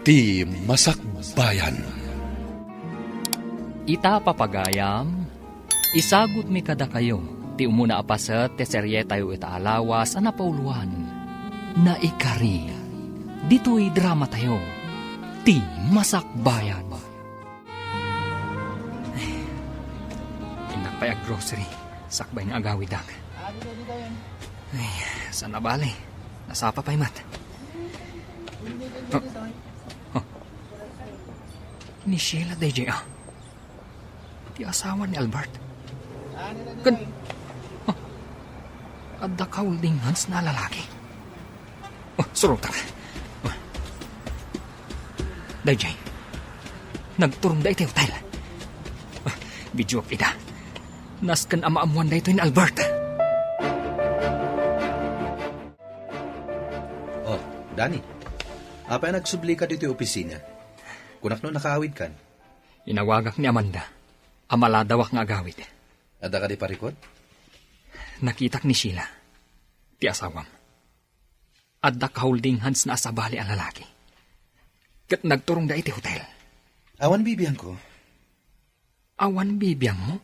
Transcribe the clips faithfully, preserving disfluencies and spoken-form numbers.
Ti Masakbayan. Ita, papagayam, isagutmi kadakayo ti umuna a paset ti serietayo ita a lawas a napauloan, Naikari. Ditoy dramatayo, Ti Masakbayan. Innak pay ag-grocery, sakbay nga agawidak. Ay, saan a bale? Nasapa pay met. Oh. Oh. Ni Sheila daydiay, ah. Ti asawa ni Albert. Ken, oh. Adda ka holding hands na lalaki. Oh, surotak. Oh. Daydiay. Nagturongda iti hotel. Oh, videoak ida. Nasken a maammoan daytoy ni Albert. Oh, Danny. Apay a nagsublika ditoy opisina? Kunak no nakaawidkan. Inawagak ni Amanda a maladawak nga agawid. Adda kadi parikut? Nakitak ni Sheila, ti asawam. Adda ka holding hands na a sabali a lalaki. Ket nagturongda iti hotel. Awan bibiangko. Awan bibiangmo?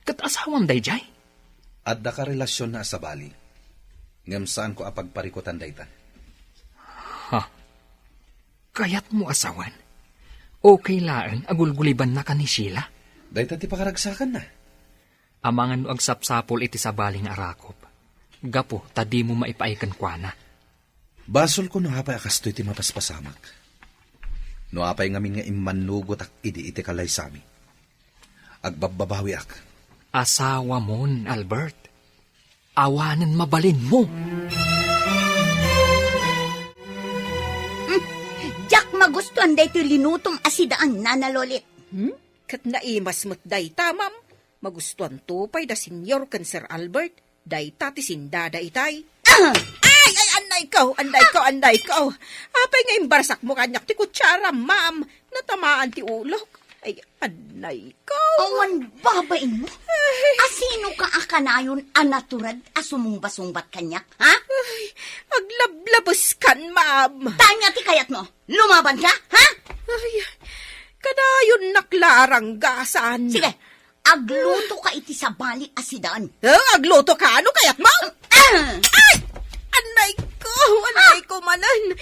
Ket asawam daydiay? Adda ka relasionna a sabali. Ngem saanko a pagparikutan dayta. Ha? Kayatmo a sawen? Okay laeng a gulgulibannaka ni Sheila? Dayta ti pakaragsakanna. Amangan no agsapsapul iti sabali nga arakop, gapu ta dimo maipaay kenkuana. Basolko no apay a kastoy ti mapaspasamak. No apay ngamin nga immannugotak idi iti kalaysami, agbabbabawiak. Asawamon, Albert. Awanen mabalinmo. Hmm, diak magustuan daytoy linutom a sidaan, Nana Lolit. Hmm? Ket naimas met dayta, ma'am. Magustuanto pay da Senyor ken Sir Albert. Dayta ti sindada itay. Ah! Ay, ay, annayko, annayko, annayko. Apay nga imbarsakmo kaniak ti kutsara, ma'am? Natamaan ti ulok. Ay, annayko. Awan babainmo? Ay. Asinoka a kanayon a natured a sumumbasungbat kaniak, ha? Ay, aglablabeskan, ma'am. Tania ti kayatmo. Lumabanka, ha? Ay, kanayon naklaranggasan. Sige, aglutoka iti sabali a sidaan. Eh, aglutoka? Ano kayatmo? Ah! Ay! Annayko, annayko manen.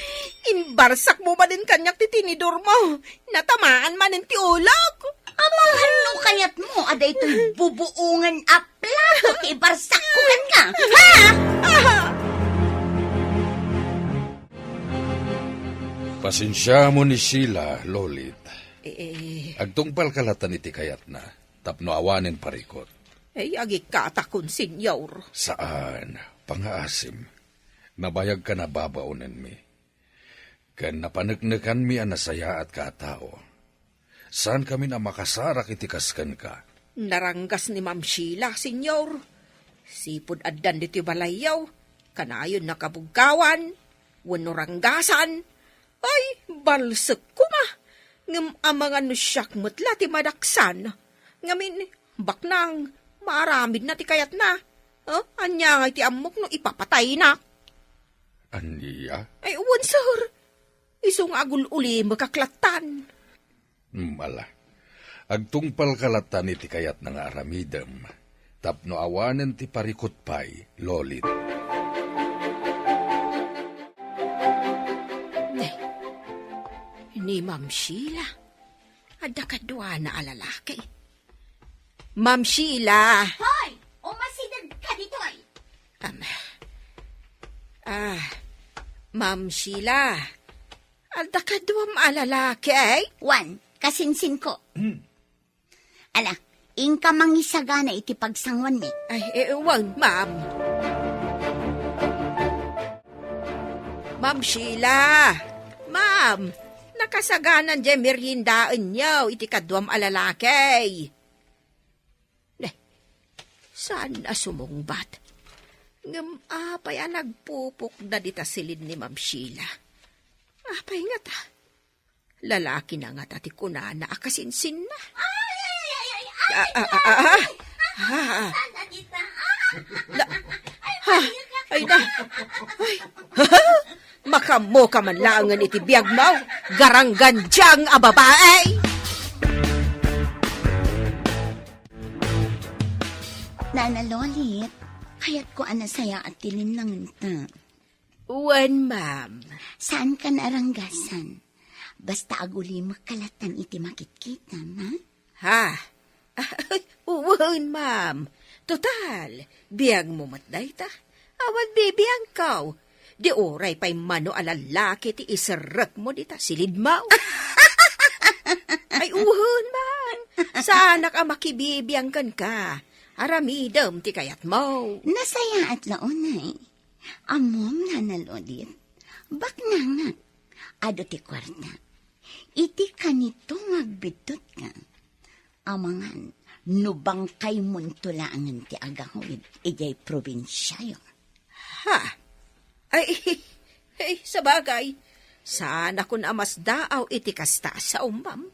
Imbarsakmo manen kaniak ti tinidormo. Natamaan manen ti ulok. Amangan no kayatmo a daytoy bubuongen a plato ti ibarsakko kenka. Ha? Ah! Pasensiamon ni Sheila, Lolit. Eh, eh. Agtungpalka latan iti kayatna, tapno awanen parikut. Eh, agikkatakon, Senyor. Saan, pangaasim. Nabayagkan a babaonenmi. Ken napaneknekanmi a nasayaatka a tao. Saankamin a makasarak iti kas kenka. Naranggas ni Ma'am Sheila, Senyor. Sipud addan ditoy balayyo, kanayon nakabuggawan, wenno ranggasan. Ay, balsek koma. Ngem amangan no siak met la ti madaksan. Ngamin, baknang, maaramidna ti kayatna. Eh, ania ngay ti ammok no ipapataynak? Ania? Ay, wen, sir. Isu nga agul-ulimekak lattan. Hmm, ala. Agtungpalka lattan iti kayatna nga aramidem, tapno awanen ti parikut pay, Lolit. Nay, ni Ma'am Sheila. Adda kaduana a lalaki. Ma'am Sheila! Hoy! Umasidegka ditoy! Am, ah, Ma'am Sheila, adda kaduam a lalaki, eh? Wan, kasinsinko. Hmm. Ala, inka mangisagana iti pagsanguanmi. Ay, eh, wan, ma'am. Ma'am Sheila! Ma'am, nakasaganan diay meriendaenyo iti kaduam a lalaki. Ne, saan a sumungbat? Ngem apay a nagpupukda dita silin ni Ma'am Sheila? Apay ngata? Lalakina ngata ti kunana a kasinsinna? Ay, ay, ay, ay, ay, ay, Ah, ah, ah, ah, ah. Ay, Ah. Sana dita. Ah. La-, Ay, ha? Ay, na. Ay. Makaammoka man laengen iti biagmo, garanggandiang a babae! Nana Lolit, kayatko a nasayaat ti linnangenta. Wen, ma'am. Saanka naaranggasan. Basta agulimekka latta iti makitkitam, ha? Ha? Wen, ma'am. Total, biagmo met dayta. Awan bibiangko. Di uray pay mano a lallaki ti iserrekmo dita silidmo. Ay, wen, ma'am. Saanak a makibibiang kenka. Aramidem ti kayatmo. Nasayaat la unay. Ammom, Nana Lolit, baknangak. Adu ti kuarta. Iti kanito nga agbiddutka, amangan no bangkaymonto laengen ti agawid idiay probinsiayo. Ha? Ay, ay, sabagay, saanakon a masdaaw iti kasta a sao, ma'am.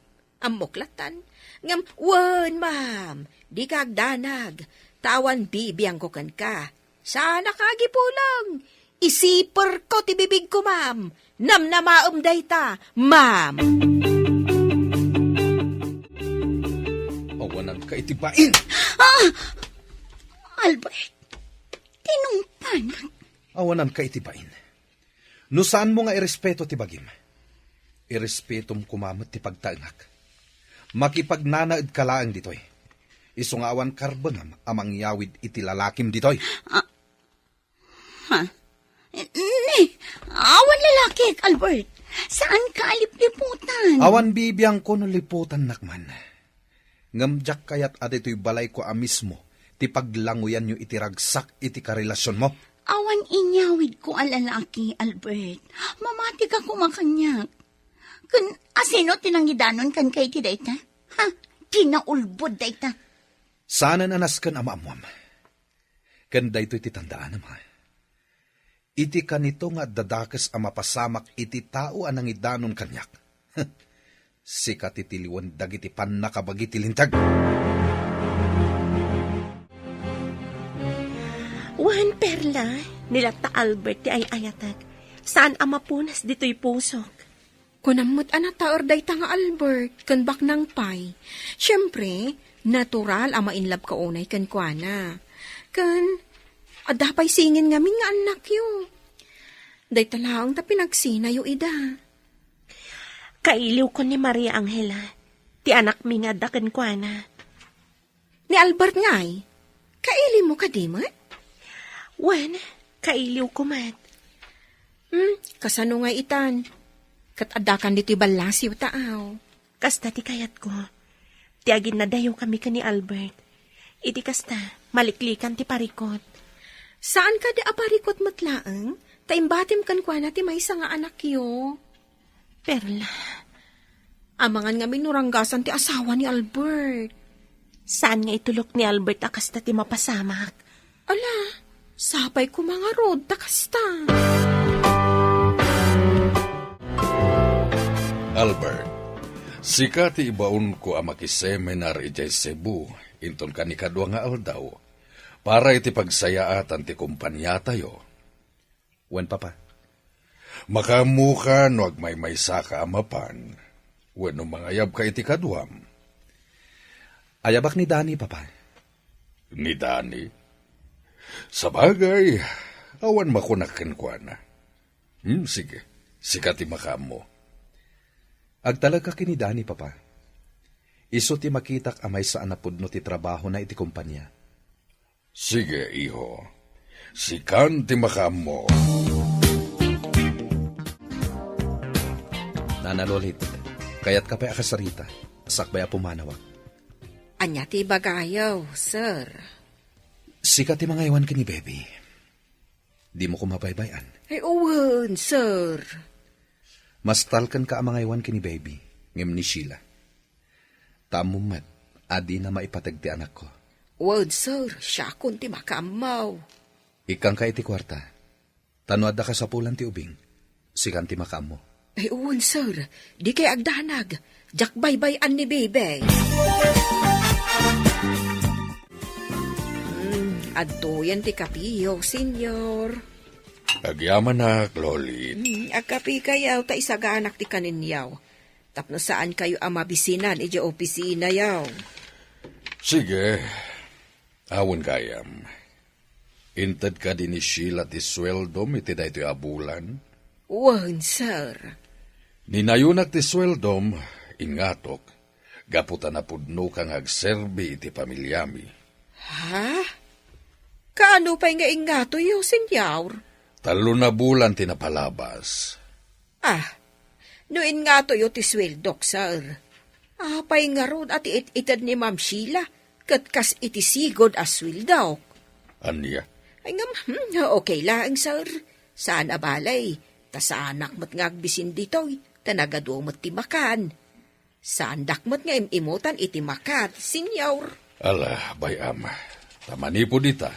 Ammok lattan. Ngem, wen, ma'am, dika agdanag, ta awan bibiangko kenka. Saanak a agipuleng. Isiperko ti bibigko, ma'am. Namnamaem dayta, ma'am. Awananka iti bain! Ah! Albert, tinungpanak. Awananka iti bain. No saanmo nga irespeto ti bagim, irespetom koma met ti pagtaengak. Makipagnanaedka laeng ditoy. Isu nga awan karbengam a mangyawid iti lalakim ditoy. Ah, ha? Ni, awan lalakik, Albert. Saanka a lipliputan. Awan bibiangko no liputannak man. Ngem diak kayat a ditoy balayko a mismo ti paglanguyanyo iti ragsak iti karelasionmo. Awan inyawidko a lalaki, Albert. Mamatika koma kaniak. Ken asino ti nangidanon kenka iti dayta? Ha? Kinaulbod dayta. Saanen a nasken a maammuam. Ken daytoy ti tandaanam, ha? Iti kanito nga adda dakes a mapasamak iti tao a nangidanon kaniak. Sika ti tiliwen dagiti pannakabagi ti linteg. Wen, Perla, ni latta Albert ti ay-ayatek. Saan a mapunas ditoy pusok. Kunam met a nataer dayta nga Albert ken baknang pay. Siempre, natural a ma-inlove ka unay kenkuana. Ken, adda pay singin ngamin nga annakyo. Dayta laeng ta pinagsinayo ida. Kailiwko ni Maria Angela, ti anakmi nga adda kenkuana. Ni Albert ngay, kailimo kadi met? Wen, kailiwko met. Hmm, kasano ngay itan? Ket addakan ditoy ballasiw ta aw. Kasta ti kayatko. Ti aginnadayokami ken ni Albert. Iti kasta, maliklikan ti parikut. Saan kadi a parikut met laeng? Ta imbatim kenkuana ti maysa nga anakyo. Perla. Amangan ngamin no ranggasan ti asawa ni Albert. Saan nga itulok ni Albert a kasta ti mapasamak? Ala, sapay koma ngarud ta kasta. Albert, sika ti ibaonko a makiseminar idiay Cebu, inton kanikadua nga aldaw, para iti pagsayaatan ti kompaniatayo. Wen, Papa. Makaammoka no agmaymaysaka a mapan, wenno mangayabka iti kaduam. Ayabak ni Dani, Papa. Ni Dani? Sabagay, awan makunak kenkuana. Hmm, sige, sika ti makaammo. Agtalekka ken ni Dani, Papa. Isu ti makitak a maysa a napudno ti trabahona iti kompania. Sige, iho. Sikan ti makaammo. Nana Lolit, kayatka pay a kasarita, sakbay a pumanawak. Ania ti ibagayo, sir? Sika ti mangaywan ken ni Baby. Dimo koma baybay-an. Ay, wen, sir. Mastalkenka a mangaywan ken ni Baby, ngem ni Sheila. Ta ammom met a dina maipateg ti anakko. Wen, sir, siakon ti makaammo. Ikkanka iti kuarta. Ta no adda kasapulan ti ubing, sikan ti makaammo. Ay, wen, sir, dikay agdanag. Diak baybay-an ni Baby. Hmm, adtoyen ti kapiyo, senyor. Agyamanak, Loli. Hmm, agkapikayaw ta isaganak ti kaninyaw. Tapno saankayo a mabisinan idiay opisinayaw. Sige. Awan gayam. Inted kadi ni Sheila ti sueldom iti daytoy a bulan? Wen, sir. Ninayonak ti sueldom, ingatok, gapu ta napudnoka nga agserbi iti pamiliami. Ha? Kaano pay nga ingatoyo, senyor? Tallo na bulan ti napalabas. Ah, no ingatoyo ti sueldok, sir. Apay ngarud a ti it-ited ni Ma'am Sheila, ket kas iti sigud a sueldok? Ania? Ay ngem, hmm, okay laeng, sir. Saan a balay, ta saanak met nga agbisin ditoy, ta nagadu met ti makan. Saandak met nga im-imutan iti makan, senyor. Ala, bay-am. Ta manipud ita,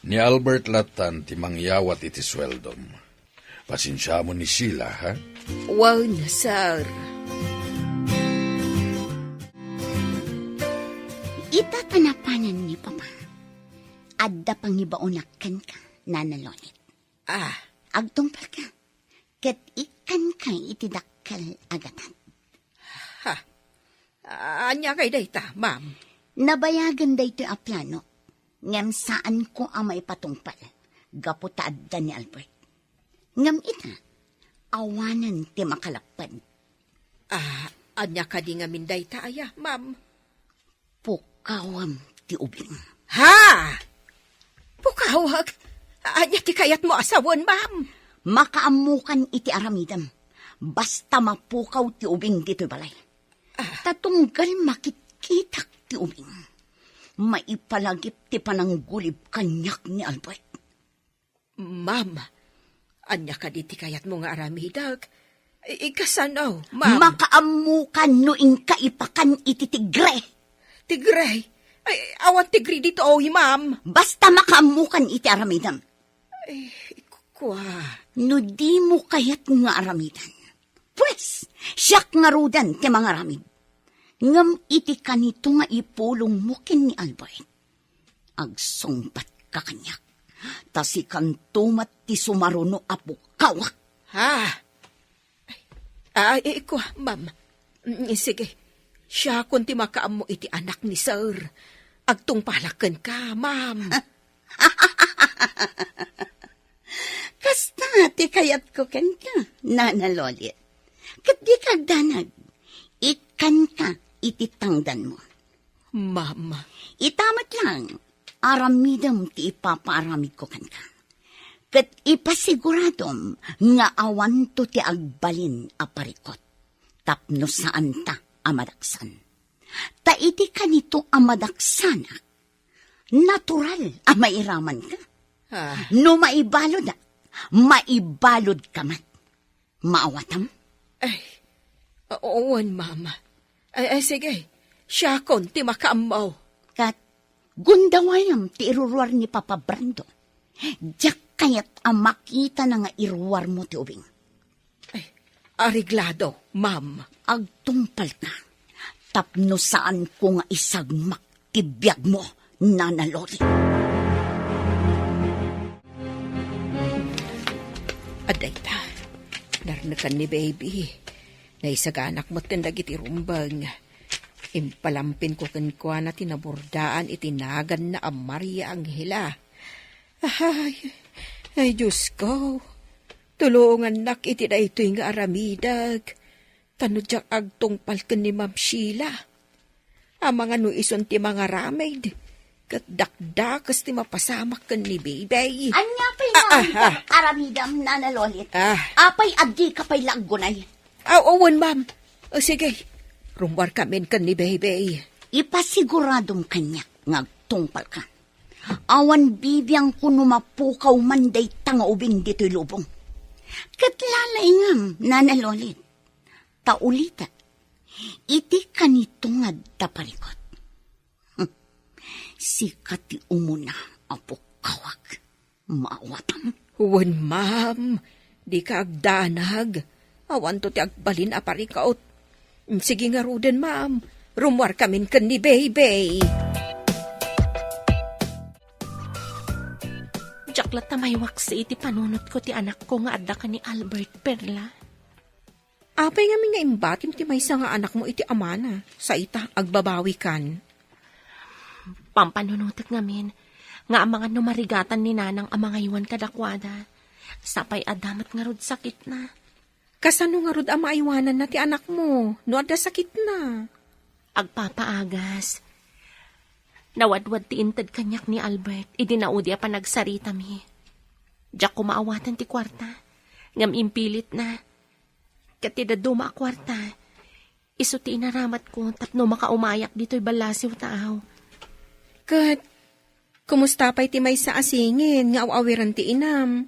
ni Albert lattan ti mangyawat iti sueldom. Pasensiamon ni Sheila, ha? Wen, sir. Ita ta napanan ni Papa, adda pangibaonak kenka, Nana Lolit. Ah. Agtungpalka, ket ikkanka iti dakkel a gatad. Ha? Ania kay dayta, ma'am? Nabayagen daytoy a plano, ngem saanko a maipatungpal, gapu ta adda ni Albert. Ngem ita, awanen ti makalapped. Ah, ania kadi ngamin dayta aya, ma'am? Pukawem ti ubing. Ha? Pukawek? Ania ti kayatmo a sawen, ma'am? Makaammokan iti aramidem. Basta mapukaw ti ubing ditoy balay. Ah. Ta tunggal makitkitak ti ubing, maipalagip ti pananggulib kaniak ni Albert. Ma'am, ania kadi ti kayatmo nga aramidek? I-, ikasano, ma'am? Makaammokan no inka ipakan iti tigre. Tigre? Ay, awan tigre ditoy, ma'am. Basta makaammokan iti aramidem. Ay, kua. No dimo kayat nga aramidan, pues, siak ngaruden ti mangaramid. Ngem iti kanito nga ipulongmo ken ni Albert, agsungbatka kaniak, ta sikanto met ti sumaruno a pukawak. Ha? Ay, ay, kua, ma'am. Mm, sige. Siakon ti makaammo iti anak ni sir. Agtungpalak kenka, ma'am. Kasta ti kayatko kenka, Nana Lolit. Ket dika agdanag. Ikkanka iti tangdanmo. Ma'am. Ita met lang, aramidem ti ipapaaramidko kenka. Ket ipasiguradom nga awanto ti agbalin a parikut tapno saanta a madaksan. Ta iti kanito a madaksanak, natural a mairamanka. Ah. No maibaludak, maibaludka met. Maawatam? Ay, o-, wen, ma'am. Ay, ay, sige. Siakon ti makaammo. Ket gundawayam ti iruruar ni Papa Brando. Diak kayat a makitana nga iruarmo ti ubing. Ay, areglado, ma'am. Agtungpalka tapno saanko nga isagmak ti biagmo, Nana Loli. Adda ita, narnekan ni Baby. Naisaganak metten dagiti rumbeng. Impalampinko kenkuana ti nabordaan iti naganna a Maria Angela. Ay, ay, Diosko, tulongannak iti daytoy nga aramidek. Ta no diak agtungpal ken ni Ma'am Sheila, amangan no isun ti mangaramid, ket dakdakes ti mapasamak ken ni Baby. Ania pay nga aramidem, Nana Lolit? Ah. Apay a dika pay la aggunay? Aw, wen, ma'am. O, sige. Rummuarkamin ken ni Baby. Ipasiguradom kaniak nga agtungpalka. Awan bibiangko no mapukaw man dayta nga ubing ditoy lubong. Ket lalaingam, Nana Lolit. Ta ulitek, iti kanito nga adda parikut, sika ti umuna a pukkawak. Maawatam? Wen, ma'am. Dika agdanag. Awanto ti agbalin a parikut. Sige ngaruden, ma'am. Rummuarkamin ken ni Baby. Diak latta maiwaksi iti panunotko ti anakko nga adda ken ni Albert, Perla. Apay ngamin nga imbatim ti maysa nga anakmo iti amana? Sa ita, agbabawikan. Pampanunotek ngamin nga amangan no marigatan ni Nanang a mangaywan kadakuada. Sapay adda met ngarud sakitna. Kasano ngarud a maaywananna ti anakmo no adda sakitna? Agpapaagas. Nawadwad ti inted kaniak ni Albert idi naudi a panagsaritami. Diak koma awaten ti kuarta, ngem impilitna. Ket ti dadduma a kuarta, isu ti inaramatko tapno makaumayak ditoy ballasiw taaw. Ket, kumusta pay ti maysa a singin nga aw-awiran ti inam?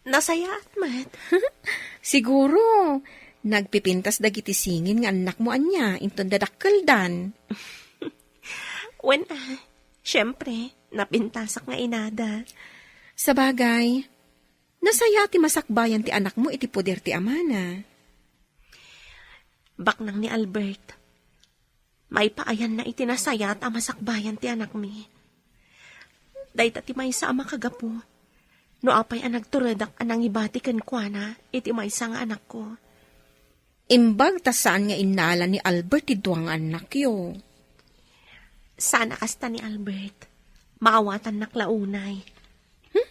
Nasayaat met. Siguro, nagpipintas dagiti singin nga annakmo ania inton dadakkeldan. Wen, ah, siempre, napintasak nga inada. Sabagay, nasayaat ti masakbayan ti anakmo iti poder ti amana. Baknang ni Albert, maipaayanna iti nasayaat a masakbayan ti anakmi. Dayta ti maysa a makagapu no apay a nagturedak a nangibati kenkuana iti maysa nga anakko. Imbag ta saan nga innala ni Albert ti dua nga annakyo. Saan a kasta ni Albert. Maawatannak la unay. Hmm?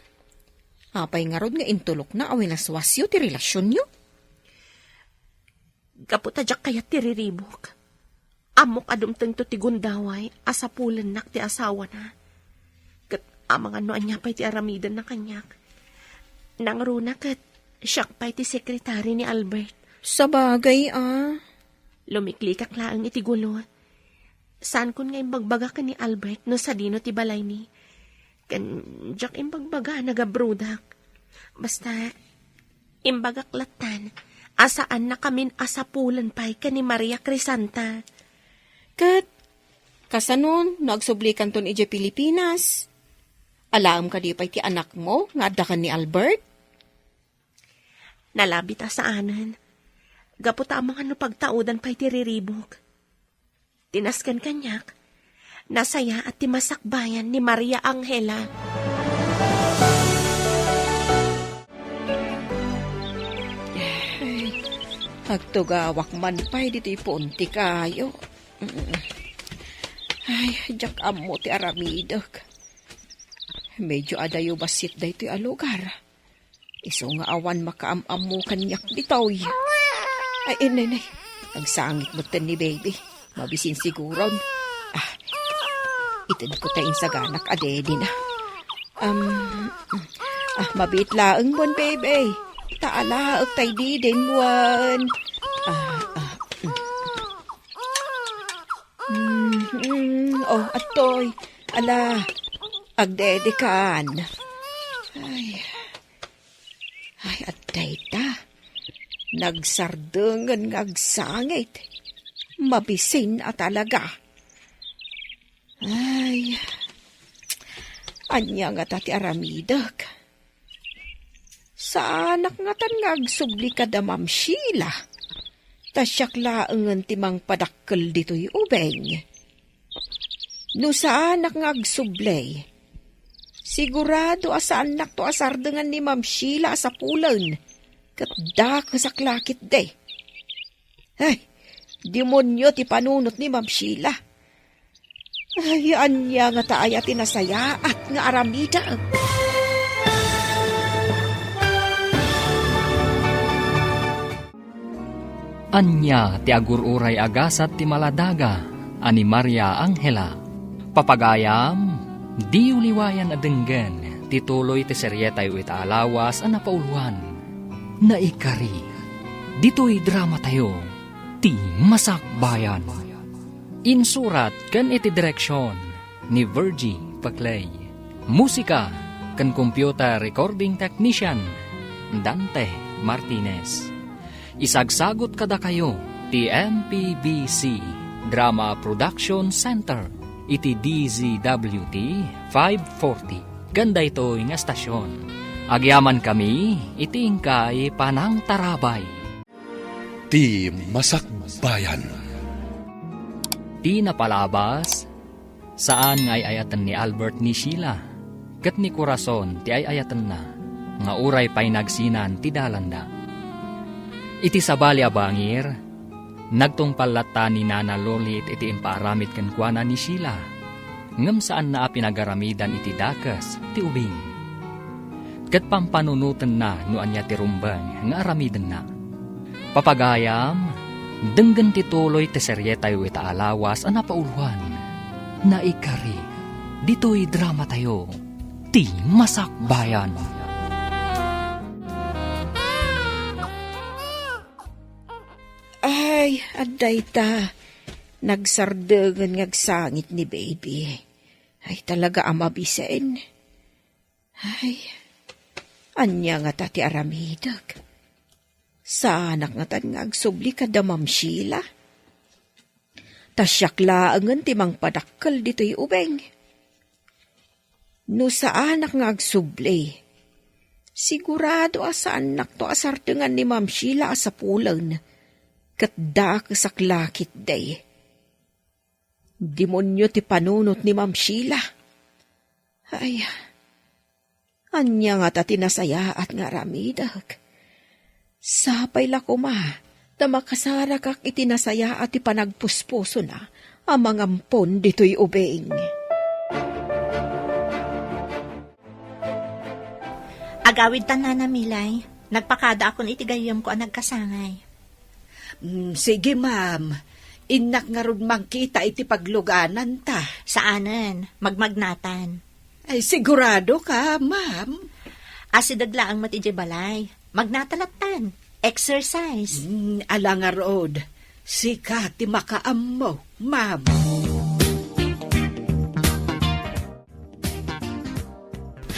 Apay ngarud nga intulokna a winaswasyo ti relasionyo? Gapu ta diak kayat ti riribuk. Ammok a dumtengto ti gundaway a sapulennak ti asawana. Ket amangan no ania pay ti aramidenna kaniak. Nangruna ket siak pay ti sekretari ni Albert. Sabagay a. Lumiklikak laeng iti gulo. Saankon nga imbagbaga ken ni Albert no sadino ti balaymi. Ken diak imbagbaga a nagabrudak. Basta, imbagak lattan a saannakamin a sapulen pay ken ni Maria Crisanta. Ket, kasano no agsublikanton idiay Pilipinas? Alaem kadi pay ti anakmo nga adda ken ni Albert? Nalabit a saanen. Gapu ta amangan no pagtaudan pay ti riribuk. Ti nasken kaniak, nasayaat ti masakbayan ni Maria Angela. Ay, agtugawak man pay ditoy puon ti kayo. Ay, diak ammo ti aramidek. Medyo adayo bassit daytoy a lugar. Isu nga awan makaam-ammo kaniak ditoy. Ay, inay, nay. Agsangit metten ni baby. Mabisin siguron. Ah, itedko ta insaganak a dedi na. Um, ah, mabiit laeng mon, baby. Ta alaek tay didin wen. Ah, ah, mm. Mm, mm, oh, atoy. Ala, agdedikan. Ay. Ay, adda ita. Nagsardengen nga agsangit. Mabisin a talaga. Ay, ania ngata ti aramidek? Saanak ngatan nga agsubli kada Ma'am Sheila. Ta siak laengen ti mangpadakkel ditoy ubing. No saanak nga agsubli, sigurado a saannakto a sardengan ni Ma'am Sheila a sapulen, ket dakesak la ketdi. Ay, demonio ti panunot ni Ma'am Sheila. Ay, ania ngata aya ti nasayaat nga aramidek? Ania ti agur-uray a gasat ti maladaga a ni Maria Angela? Papagayam, diyo liwayan a denggen ti tuloy ti serietayo ita a lawas a napauluan, Naikari, ditoy dramatayo, Ti Masakbayan. Insurat ken iti direksion ni Virgie Paclay. Musika ken computer recording technician, Dante Martinez. Isagsagut kadakayo ti M P B C Drama Production Center iti D Z W T five forty ken daytoy nga estasion. Agyamankami iti inkay panangtarabay. Ti Masakbayan. Ti napalabas, saan nga ay-ayaten ni Albert ni Sheila. ket ni Corazon ti ay-ayatenna nga uray pay nagsinan ti dalanda. Iti sabali a bangir, nagtungpal latta ni Nana Lolit iti impaaramid kenkuana ni Sheila, ngem saanna a pinagaramidan iti dakes ti ubing. Ket pampanunotenna no ania ti rumbeng nga aramidenna. Papagayam, denggen ti tuloy ti serietayo ita a lawas a napauloan, Naikari, ditoy dramatayo, ti Masakbayan. Ay, adda ita. Nagsardengen nga agsangit ni baby. Ay, talaga a mabisen. Ay, ania ngata ti aramidek? Saanak ngatan nga agsubli kada Ma'am Sheila? Ta siak laengen ti mangpadakkel ditoy ubing. No saanak nga agsubli, sigurado a saannakto a sardengan ni Ma'am Sheila a sapulen, ket dakesak la ketdi. Demonio ti panunot ni Ma'am Sheila. Ay, ania ngata ti nasayaat nga aramidek? Sapay la koma ta makasarakak iti nasayaat ti panagpuspusona a mangampon ditoy ubing. Agawidtan, Nana Milay. Nagpakadaakon iti gayyemko a nagkasangay. Mm, sige, ma'am. Innak ngarud mangkita iti paglugananta. Saanen, magmagnatan. Ay, sigurado ka, ma'am? Asideg laeng met idiay balay. Magnata lattan. Exercise. Mm, ala ngarud. Sika ti makaammo, ma'am.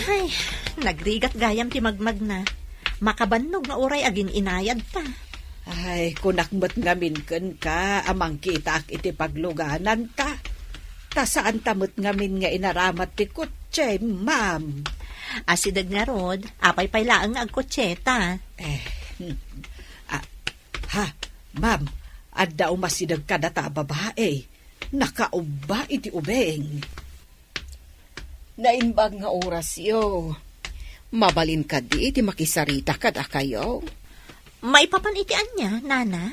Ay, nagrigat gayam ti magmagna. Makabannog nga uray agin-inayadta. Ay, kunak met ngamin kenka a mangkitaak iti paglugananta. Ta saanta met ngamin nga inaramat ti kotse, ma'am. Asideg ngarud, apay pay laeng nga agkotseta? Eh, hmm. Ah, ha, ma'am, adda umasideg kadata a babae. Nakaubba iti ubing. Naimbag nga orasyo. Mabalin kadi ti makisarita kadakayo? Maipapan iti ania, Nana?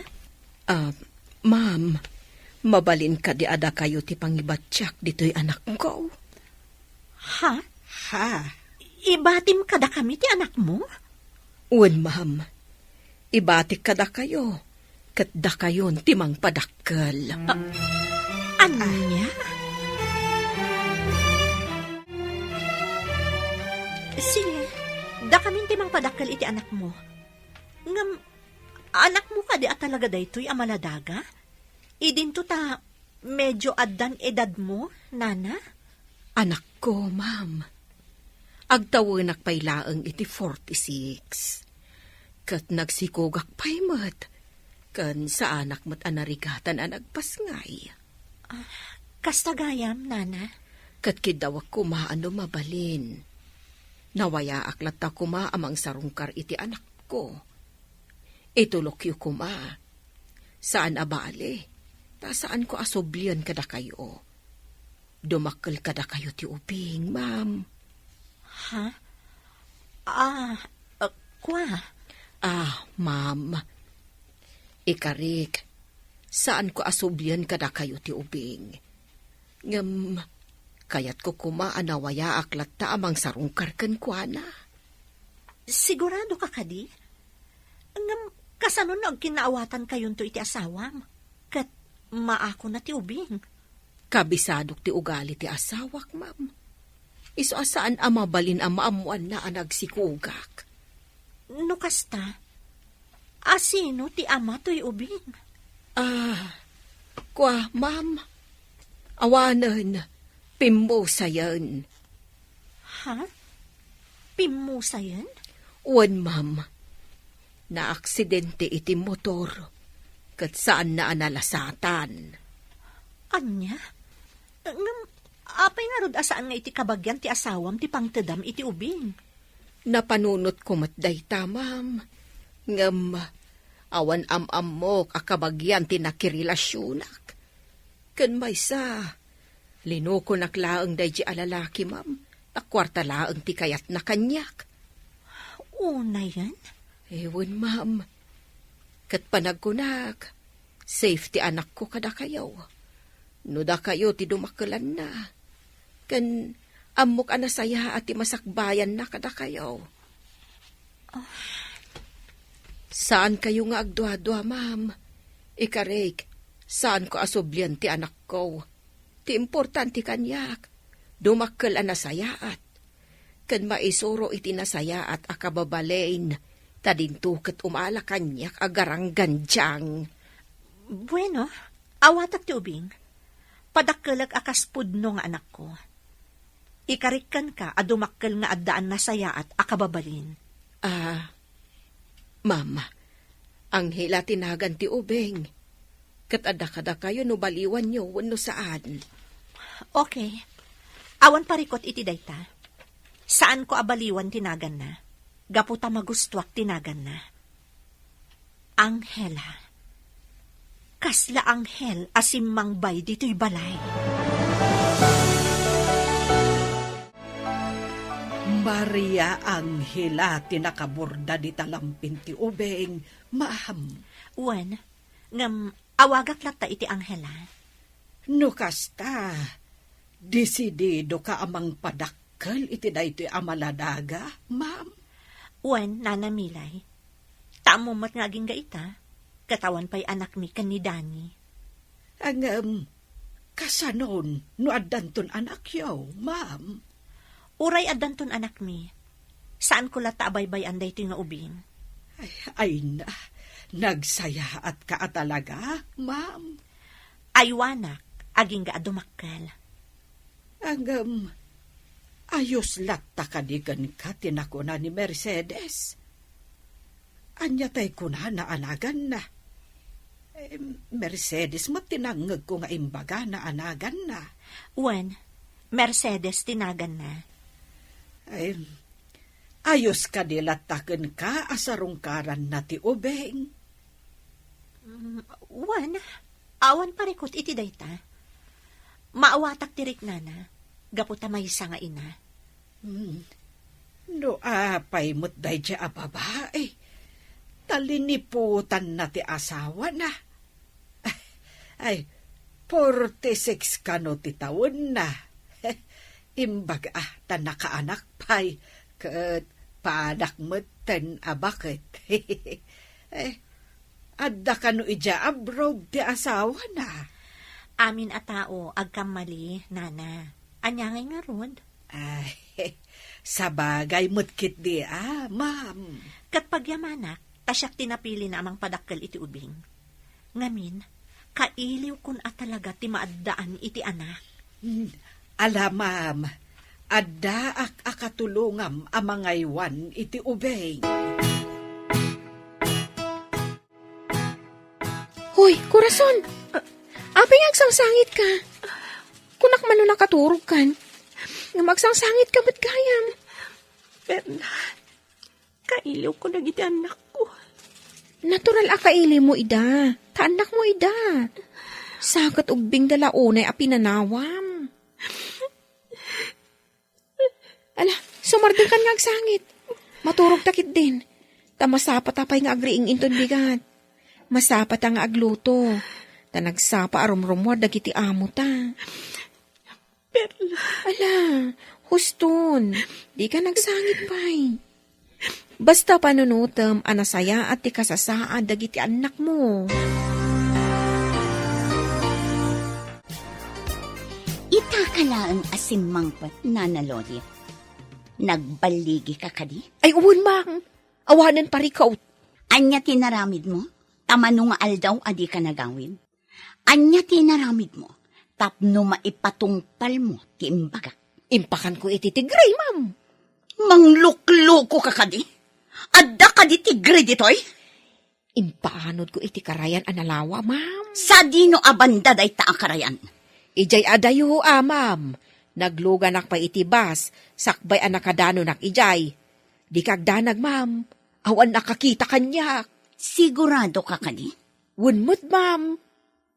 Ah, ma'am, mabalin kadi a dakayo ti pangibatiak ditoy anakko? Ha? Ha? Ibatim kadakami ti anakmo? Wen, ma'am. Ibatik kadakayo, ket dakayon ti mangpadakkel. A-, ania? Sige, dakamin ti mangpadakkel iti anakmo. Ngem, anakmo kadi a talaga daytoy a maladaga? Idinto ta medio addan edadmo, Nana? Anakko, ma'am. Agtawenak pay laeng iti forty-six. Ket nagsikogak pay met. Ken saanak met a narigatan a nagpasngay. Ah, kasta gayam, Nana? Ket kiddawek koma a no mabalin. Nawayaak latta koma a mangsarungkar iti anakko. Itulokyo koma. Saan a bale, ta saanko a sublian kadakayo. Dumakkel kadakayo ti ubing, ma'am. Ha? Ah, ah, kua? Ah, ma'am. Ikarik, saanko a sublian kadakayo ti ubing. Ngem, kayatko koma a nawayaak latta a mangsarungkar kenkuana. Sigurado ka kadi? Ngem, kasano no agkinnaawatankayonto iti asawam? Ket maakona ti ubing. Kabisadok ti ugali ti asawak, ma'am. Isu a saan a mabalin a maammoanna a nagsikogak. No kasta, a sino ti ama toy ubing? Ah, kua, ma'am. Awanen, pimmusayen. Ha? Pimmusayen? Wen, ma'am. Naaksidente iti motor, ket saanna a nalasatan. Ania? Ngem, apay ngarud a saan nga iti kabagian ti asawam ti pangtedam iti ubing? Napanunotko met dayta, ma'am. Ngem, awan am-ammok a kabagian ti nakirelasionak. Ken maysa, linukonak laeng daydi a lalaki, ma'am. Ta kuarta laeng ti kayatna kaniak. Unayen? Ewan, ma'am. Ket panagkunak, safe ti anakko kadakayo. No dakayo ti dumakkelanna, ken ammok a nasayaat ti masakbayanna kadakayo. Ah. Saankayo nga agduadua, ma'am. Ikarik, saanko a sublian ti anakko. Ti importante kaniak, dumakkel a nasayaat. Ken maisuro iti nasayaat a kababalin, ta dinto ket umala kaniak a garanggandiang. Bueno, awatak ti ubing. Padakkelek a kas pudno nga anakko. Ikarik kenka a dumakkel nga addaan nasayaat a kababalin. Ah, ma'am, Angela ti nagan ti ubing. Ket adda kadakayo no baliwanyo wenno saan. Okay. Awan parikut iti dayta. Saanko a baliwan ti naganna. Gapu ta magustuak ti naganna. Angela. Kasla anghel a simmangbay ditoy balay. Maria Angela ti nakaborda dita lampin ti ubing, ma'am. Wen, ngem awagak latta iti Angela. No kasta, desididoka a mangpadakkel iti daytoy a maladaga, ma'am? Wen, Nana Milay. Ta ammom met nga agingga ita, ket awan pay anakmi ken ni Dani. Ngem, kasanon no addanton anakyo, ma'am? Uray addanton anakmi, saanko latta a baybay-an daytoy nga ubing. Ay, ay na, nagsayaatka a talaga, ma'am. Aywanak, agingga a dumakkel. Ngem, ayos latta kadi kenka ti nakuna ni Mercedes? Ania tay kunana a naganna? Em, Mercedes met ti nangngegko nga imbagana a naganna. Wen, Mercedes ti naganna. Em, ayos kadi latta kenka a sarungkaranna ti ubing? Mm, wen, awan parikut iti dayta. Maawatak ti riknana, gapu ta maysa nga ina. Hmm. No apay met daydiay a babai, ta liniputanna ti asawana. Ay, forty-six kano ti tawenna. Imbaga ta nakaanak pay, ket padak metten a baket. Eh, adda kano idiay abroad ti asawana? Amin a tao agkammali, Nana. Ania ngay ngarud? Ay, sabagay met ketdi a, ma'am. Ket pagyamanak, ta siak ti napilina a mangpadakkel iti ubing. Ngamin, kailiwkon a talaga ti maaddaan iti anak. Hmm, ala, ma'am, addaak a katulongam a mangaywan iti ubing. Hoy, Corazon! Ah. Apay nga agsangsangitka? Kunak man no nakaturogkan. Ngem agsangsangitka met gayam. Perla, kailiwko dagiti annakko. Natural a kailiwmo ida. Ta annakmo ida. Sa ket ubbingda la unay a pinanawam. Ala, sumardengkan nga agsangit. Maturogta ketdin. Ta masapata pay nga agriing inton bigat. Masapata nga agluto. Ta nagsapa a rumrumuar dagiti amota. Perla. Ala, huston. Dika nagsangit pay. Basta panunotem a nasayaat ti kasasaad dagiti annakmo. Itaka laeng a simmangpet, Nana Loli. Nagballigika kadi? Ay, wen, ma'am. Awanen parikut. Ania ti naramidmo? Ta mano nga aldaw a dika nagawid? Ania ti inaramidmo tapno maipatungpalmo ti imbagak? Impakanko iti tigre, ma'am. Mangluklokoka kadi? Adda kadi tigre ditoy? Impaanodko iti karayan a nalawa, ma'am. Sadino a banda dayta a karayan? Idiay adayo, a, ma'am. Nagluganak pay iti bus, sakbay a nakadanonak idiay. Dika agdanag, ma'am. Awan nakakita kaniak. Siguradoka kadi? Wen met, ma'am.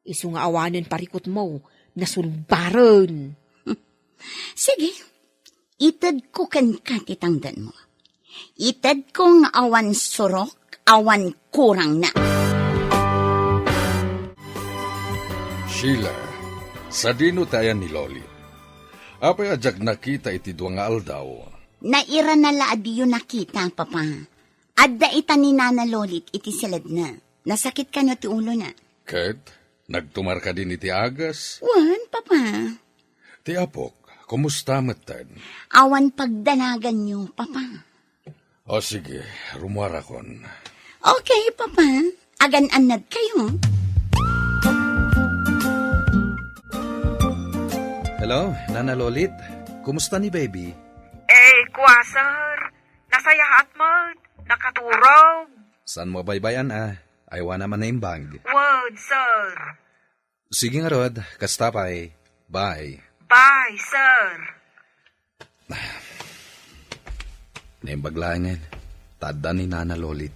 Isu nga awanen parikutmo, nasulbaren. Sige, Itedko kenka ti tangdanmo. Itedko nga awan surok, awan kurangna. Sheila, sadino ti ayan ni Lolit? Apay a diak nakita iti dua nga aldaw? Nairana la a diyo nakita, Papa. Adda ita ni Nana Lolit iti siledna. Nasakit kano ti ulona. Ket nagtumar kadin iti agas? Wen, Papa. Ti apok, kumusta metten? Awan pagdanaganyo, Papa. O sige, rumuarakon. Okay, Papa. Agan-annad kayo. Hello, Nana Lolit. Kumusta ni baby? Eh, kua, sir. Nasayaat met. Nakaturog. Saan mo baybay-an a? Aywana man naimbag. Word, sir. Sige ngarud, kasta pay. Bye. Bye, sir. Naimbag laengen, ta adda ni Nana Lolit.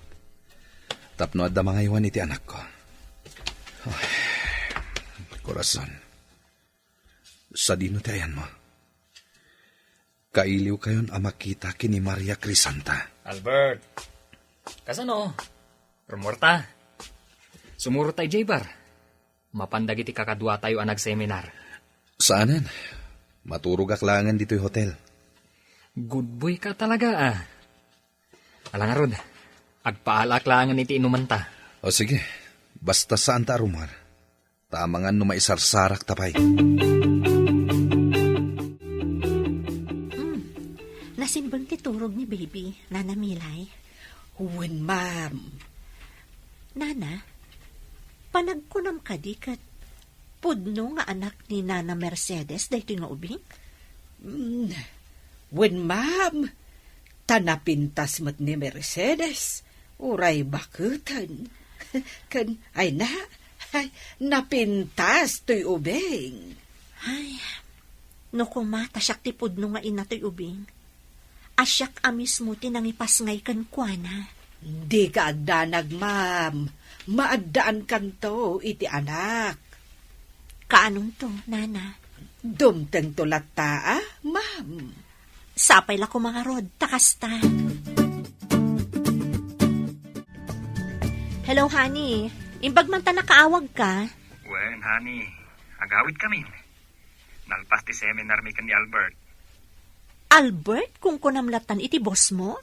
Tapno adda mangaywan iti anakko. Ay, korason. Sadino ti ayanmo? Kailiwkayon a makita ken ni Maria Crisanta. Albert, kasano? Rumuarta. Sumurot ta idiay bar. Mapan dagiti kakaduatayo a nagseminar. Saanen. Maturogak laengen ditoy hotel. Good boy ka talaga, ah. Ala ngarud, agpaalaak laengen iti inumanta. O sige, basta saanta a rumuar. Ta amangan no maisarsarakta pay. Hmm. Nasimbeng ti turog ni baby, Nana Milay. Wen, ma'am. Nana, panagkunam kadi ket pudno nga anak ni Nana Mercedes daytoy nga ubing? Mm, wen, ma'am. Ta napintas met ni Mercedes, uray baketen. Ken, ay na, ay, napintas toy ubing. Ay, no koma ta siak ti pudno nga ina toy ubing, a siak a mismo ti nangipasngay kenkuana. Dika agdanag, ma'am. Maaddaankanto iti anak. Kaanonto, Nana? Dumtengto latta, a, ma'am. Sapay la koma ngarud, ta kasta. Hello, honey. Imbag man ta nakaawagka. Wen, honey. Agawidkamin. Nalpas ti seminarmi ken ni Albert. Albert, kunkunam lattan iti bossmo?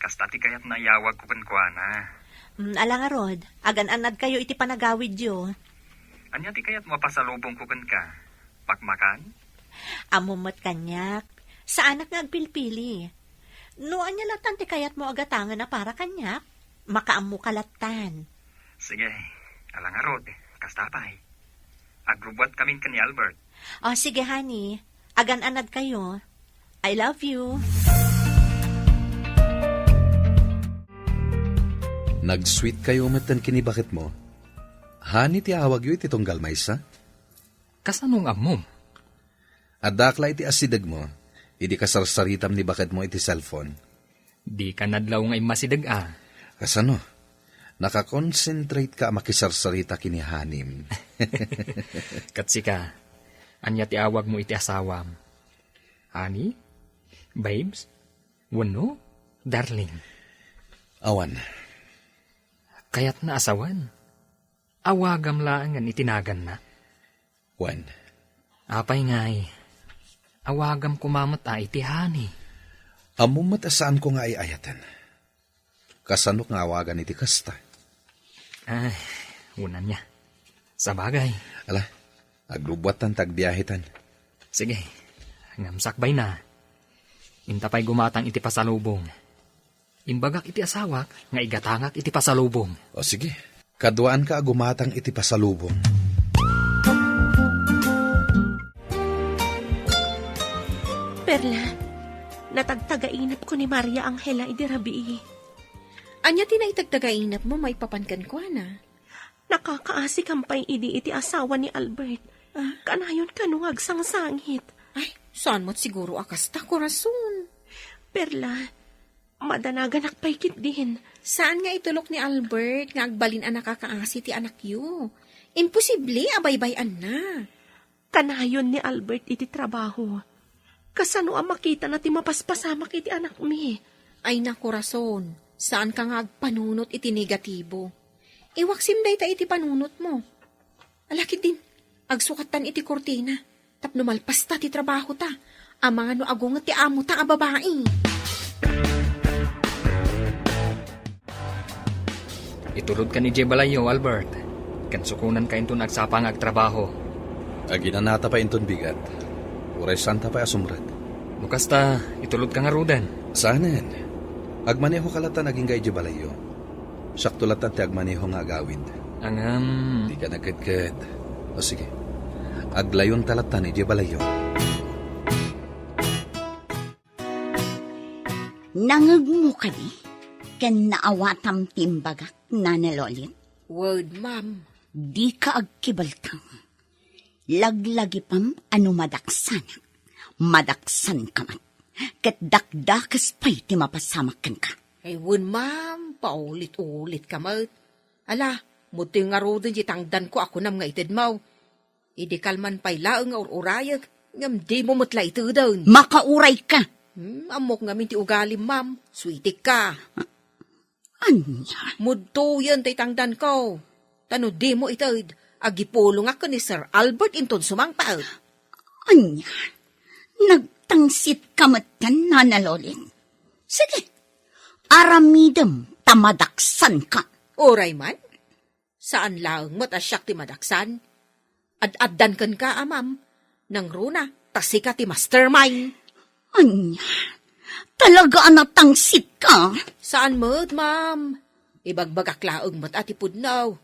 Kasta ti kayatna a iyawagko kenkuana. Mm, ala ngarud, agan-annadkayo iti panagawidyo. Ania ti kayatmo a pasalubongko kenka? Pakmakan? Ammom met kaniak, saanak nga agpilpili. No ania lattan ti kayatmo a gatangen a para kaniak, makaammoka lattan. Sige, ala ngarud, kasta pay. Agrubbuatkamin ken ni Albert. O, sige, honey. Agan-annadkayo. I love you. Nag-sweet kayo metten ken ni baketmo. Honey ti awagyo iti tunggal maysa? Kasano nga ammom? Addaak la iti asidegmo, idi kasarsaritam ni baketmo iti cellphone. Dika nadlaw nga immasideg a. Kasano? Nakakonsentrate ka a makisarsarita ken ni honey-m. Ket sika, ania ti awagmo iti asawam? Honey? Babes? Wenno? Darling? Awan. Kayatna a sawen. Awagam laengen iti naganna. Wen. Apay ngay, awagam koma met a iti honey. Ammom met a saanko nga ay-ayaten. Kasano nga awagan iti kasta? Ay, wen ania. Sabagay. Ala, agrubbuattan ta agbiahetan. Sige, ngem sakbayna. Inta pay gumatang iti pasalubong. Imbagak iti asawak nga igatangak iti pasalubong. O sige, kaduaanka a gumatang iti pasalubong. Perla, natagtagainepko ni Maria Angela idi rabii. Ania ti naitagtagainepmo maipapan kenkuana? Nakakaasikam pay idi iti asawa ni Albert. Ah? Kanayon kano nga agsangsangit. Ay, saan met siguro a kasta, korason. Perla, madanaganak pay ketdin. Saan nga itulok ni Albert nga agbalin a nakakaasi ti anakyo? Imposible a baybay-anna. Kanayon ni Albert iti trabaho. Kasano a makitana ti mapaspasamak iti anakmi? Ay, nakorason, saanka nga agpanunot iti negatibo. Iwaksim dayta iti panunotmo. Ala ketdin, agsukattan iti kurtina, tapno malpasta ti trabahota. Amangan no agunget ti amota a babai. Itulodkan idiay balayyo, Albert. Ken sukonanka inton agsapa nga agtrabaho. Aginanata pay inton bigat. Uray saanta pay a sumrek. No kasta, itulodka ngaruden. Saanen. Agmanehoka lattan agingga idiay balayyo. Siakto lattan ti agmaneho nga agawid. Ngem. Dika nagkedked. O sige. Aglayonta lattan idiay balayyo. Nangngegmo kadi ken naawatam ti imbagak, Nana Lolit? Wen, ma'am. Dika agkibaltang. Laglagipem a no madaksanak, madaksanka met. Ket dakdakes pay ti mapasamak kenka. Ay, wen, ma'am, paulit-ulitka met. Ala, mutoy ngaruden ti tangdanko a kunam nga itedmo. Idi kalman pay laeng nga ur-urayek, ngem dimo met la iteden. Makaurayka! Hmm, ammok ngamin ti ugalim, ma'am. Suitikka. Ania? Mudtoyen tay tangdanko. Ta no dimo ited, agipulongak ken ni Sir Albert inton sumangpet. Ania? Nagtangsitka metten, Nana Lolit? Sige, aramidem ta madaksanka. Uray man, saan laeng met a siak ti madaksan. Ad-addan kenka, a, ma'am. Nangruna, ta sika ti mastermind. Ania? Talaga a natangsitka? Saan met, ma'am. Ibagbagak laeng met a ti pudno.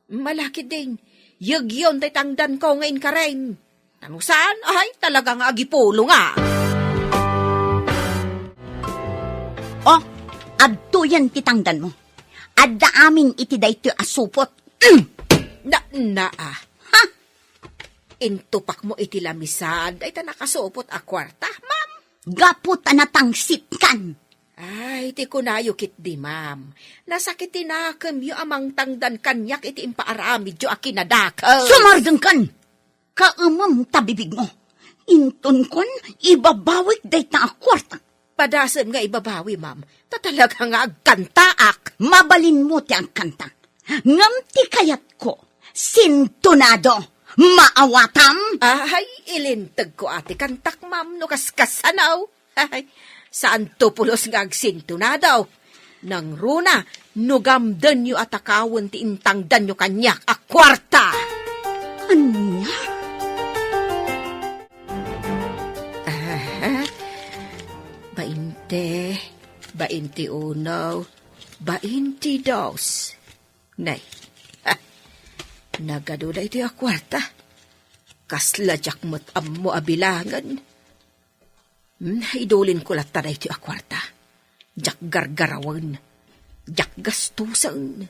Ala ketdin, yegyon tay tangdanko nga inkarem. Ta no saan, ay, talaga nga agipulongak. Oh, adtoyen ti tangdanmo. Adda amin iti daytoy a supot. Mm! Na, na, ah. Ha? Intupakmo iti lamisan dayta nakasupot a kuarta, ma'am. Gapu ta natangsitkan. Ay, ti kunayo ketdi, ma'am. Nasakit ti nakemyo a mangtangdan kaniak iti impaaramidyo a kinadakes. Sumardengkan! Kaemem ta bibigmo. Intonkon, ibabawik dayta a kuarta. Padasem nga ibabawi, ma'am. Ta talaga nga agkantaak. Mabalinmo ti agkanta. Ngem ti kayatko, sintonado. Maawatam? Ay, ilintegko a ti kantak, ma'am, no kaskasano. Ay, saanto pulos nga agsintonado. Nangruna, no gamdenyo a takawen ti intangdanyo kaniak a kuarta. Ania? Aha. Bainte, bainte uno, bainte dos. Nay, ha, nagadu daytoy a kuarta. Kasla diak met ammo a bilangen. Hmm, idulinko latta daytoy a kuarta. Diak gargarawen. Diak gastusen.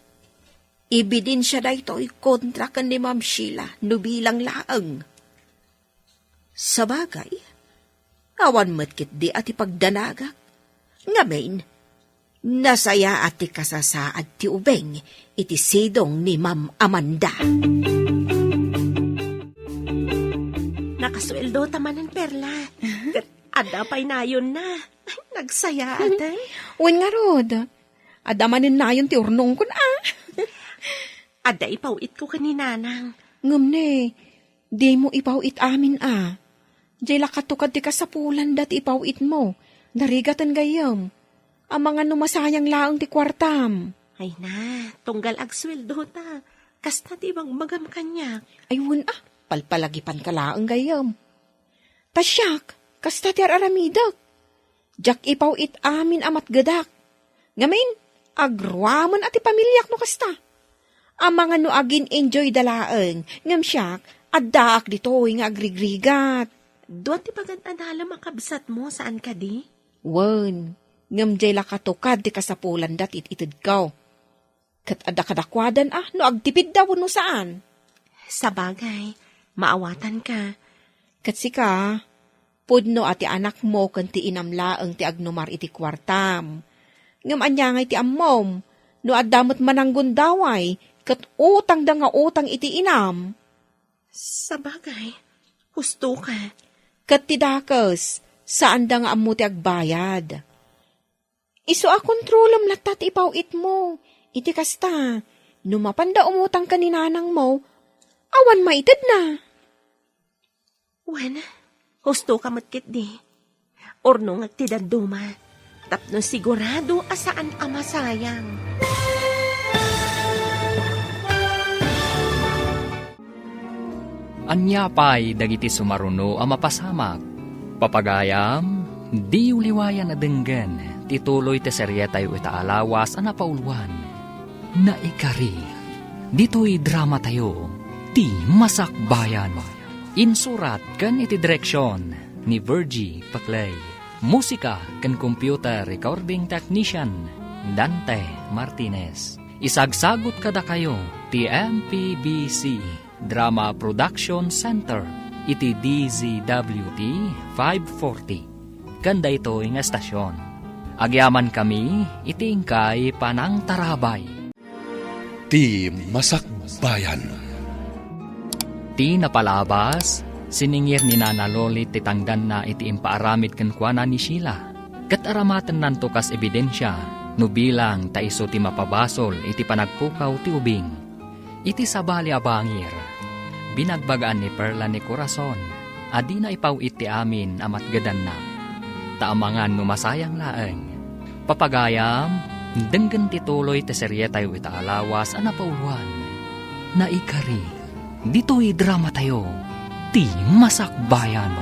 Ebidensya daytoy kontra ken ni Ma'am Sheila no bilang laeng. Sabagay, awan met ketdi a ti pagdanagak. Ngamin, nasayaat ti kasasaad ti ubing iti sidong ni Ma'am Amanda. Nakasueldo ta manen, Perla. Ket adda pay nayonna. Ay, nagsayaaten. Wen ngarud, adda manen nayon ti urnongkon, a. Adda ipaw-itko ken ni Nanang. Ngem ne, dimo ipaw-it amin, a. Diay la katukad ti kasapulanda ti ipaw-itmo. Narigaten gayyem. Amangan no masayang laeng ti kuartam. Ay na, tunggal agsueldo ta. Kasta ti ibagbagam kaniak. Ay, wen, a, palpalagipanka laeng gayyem. Ta siak, kasta ti ar-aramidek. Diak ipaw-it amin a matgedak. Ngamin, agruamen a ti pamiliak no kasta. Amangan no agin-enjoyda laeng, ngem siak, addaak ditoy nga agrigrigat. Dua ti pagad-adalem a kabsatmo, saan kadi? Wen, ngem diay la katukad ti kasapulanda ti it-itedko. Ket adda kadakuadan a no agtipidda wenno saan. Sabagay, maawatanka. Ket sika, pudno a ti anakmo ken ti inam laeng ti agnumar iti kuartam. Ngem ania ngay ti ammom, no adda met mananggundaway ket utangda nga utang iti inam? Sabagay, husto ka. Ket ti dakes, Saanda nga ammo ti agbayad. Isu a kontrolem latta ti ipaw-itmo. Iti kasta, no mapanda umutang ken ni nanangmo, awan maitedna. Wen, husto ka met ketdi. Urnongek ti dadduma, tapno sigurado a saan a masayang. Ania pay dagiti sumaruno a mapasamak? Papagayam, diyo liwayan a denggen ti tuloy ti serietayo ita a lawas a napauluan, Naikari. Ditoy dramatayo, Ti Masakbayan. Insurat ken iti direksion ni Virgie Paclay. Musika ken computer recording technician, Dante Martinez. Isagsagut kadakayo ti M P B C Drama Production Center iti D Z W T five forty. Ken daytoy nga estasion, agyamankami iti inkay panangtarabay. Ti Masakbayan. Ti napalabas, siningir ni Nana Lolit ti tangdanna iti impaaramid kenkuana ni Sheila, ket aramatennanto kas ebidensia no bilang ta isu ti mapabasol iti panagpukaw ti ubing. Iti sabali a bangir, binagbagaan ni Perla ni Corazon a dina ipaw-it ti amin a matgedanna. Ta amangan no masayang laeng. Papagayam, denggen ti tuloy ti serietayo ita a lawas a napauluan, Naikari. Ditoy dramatayo, Ti Masakbayan.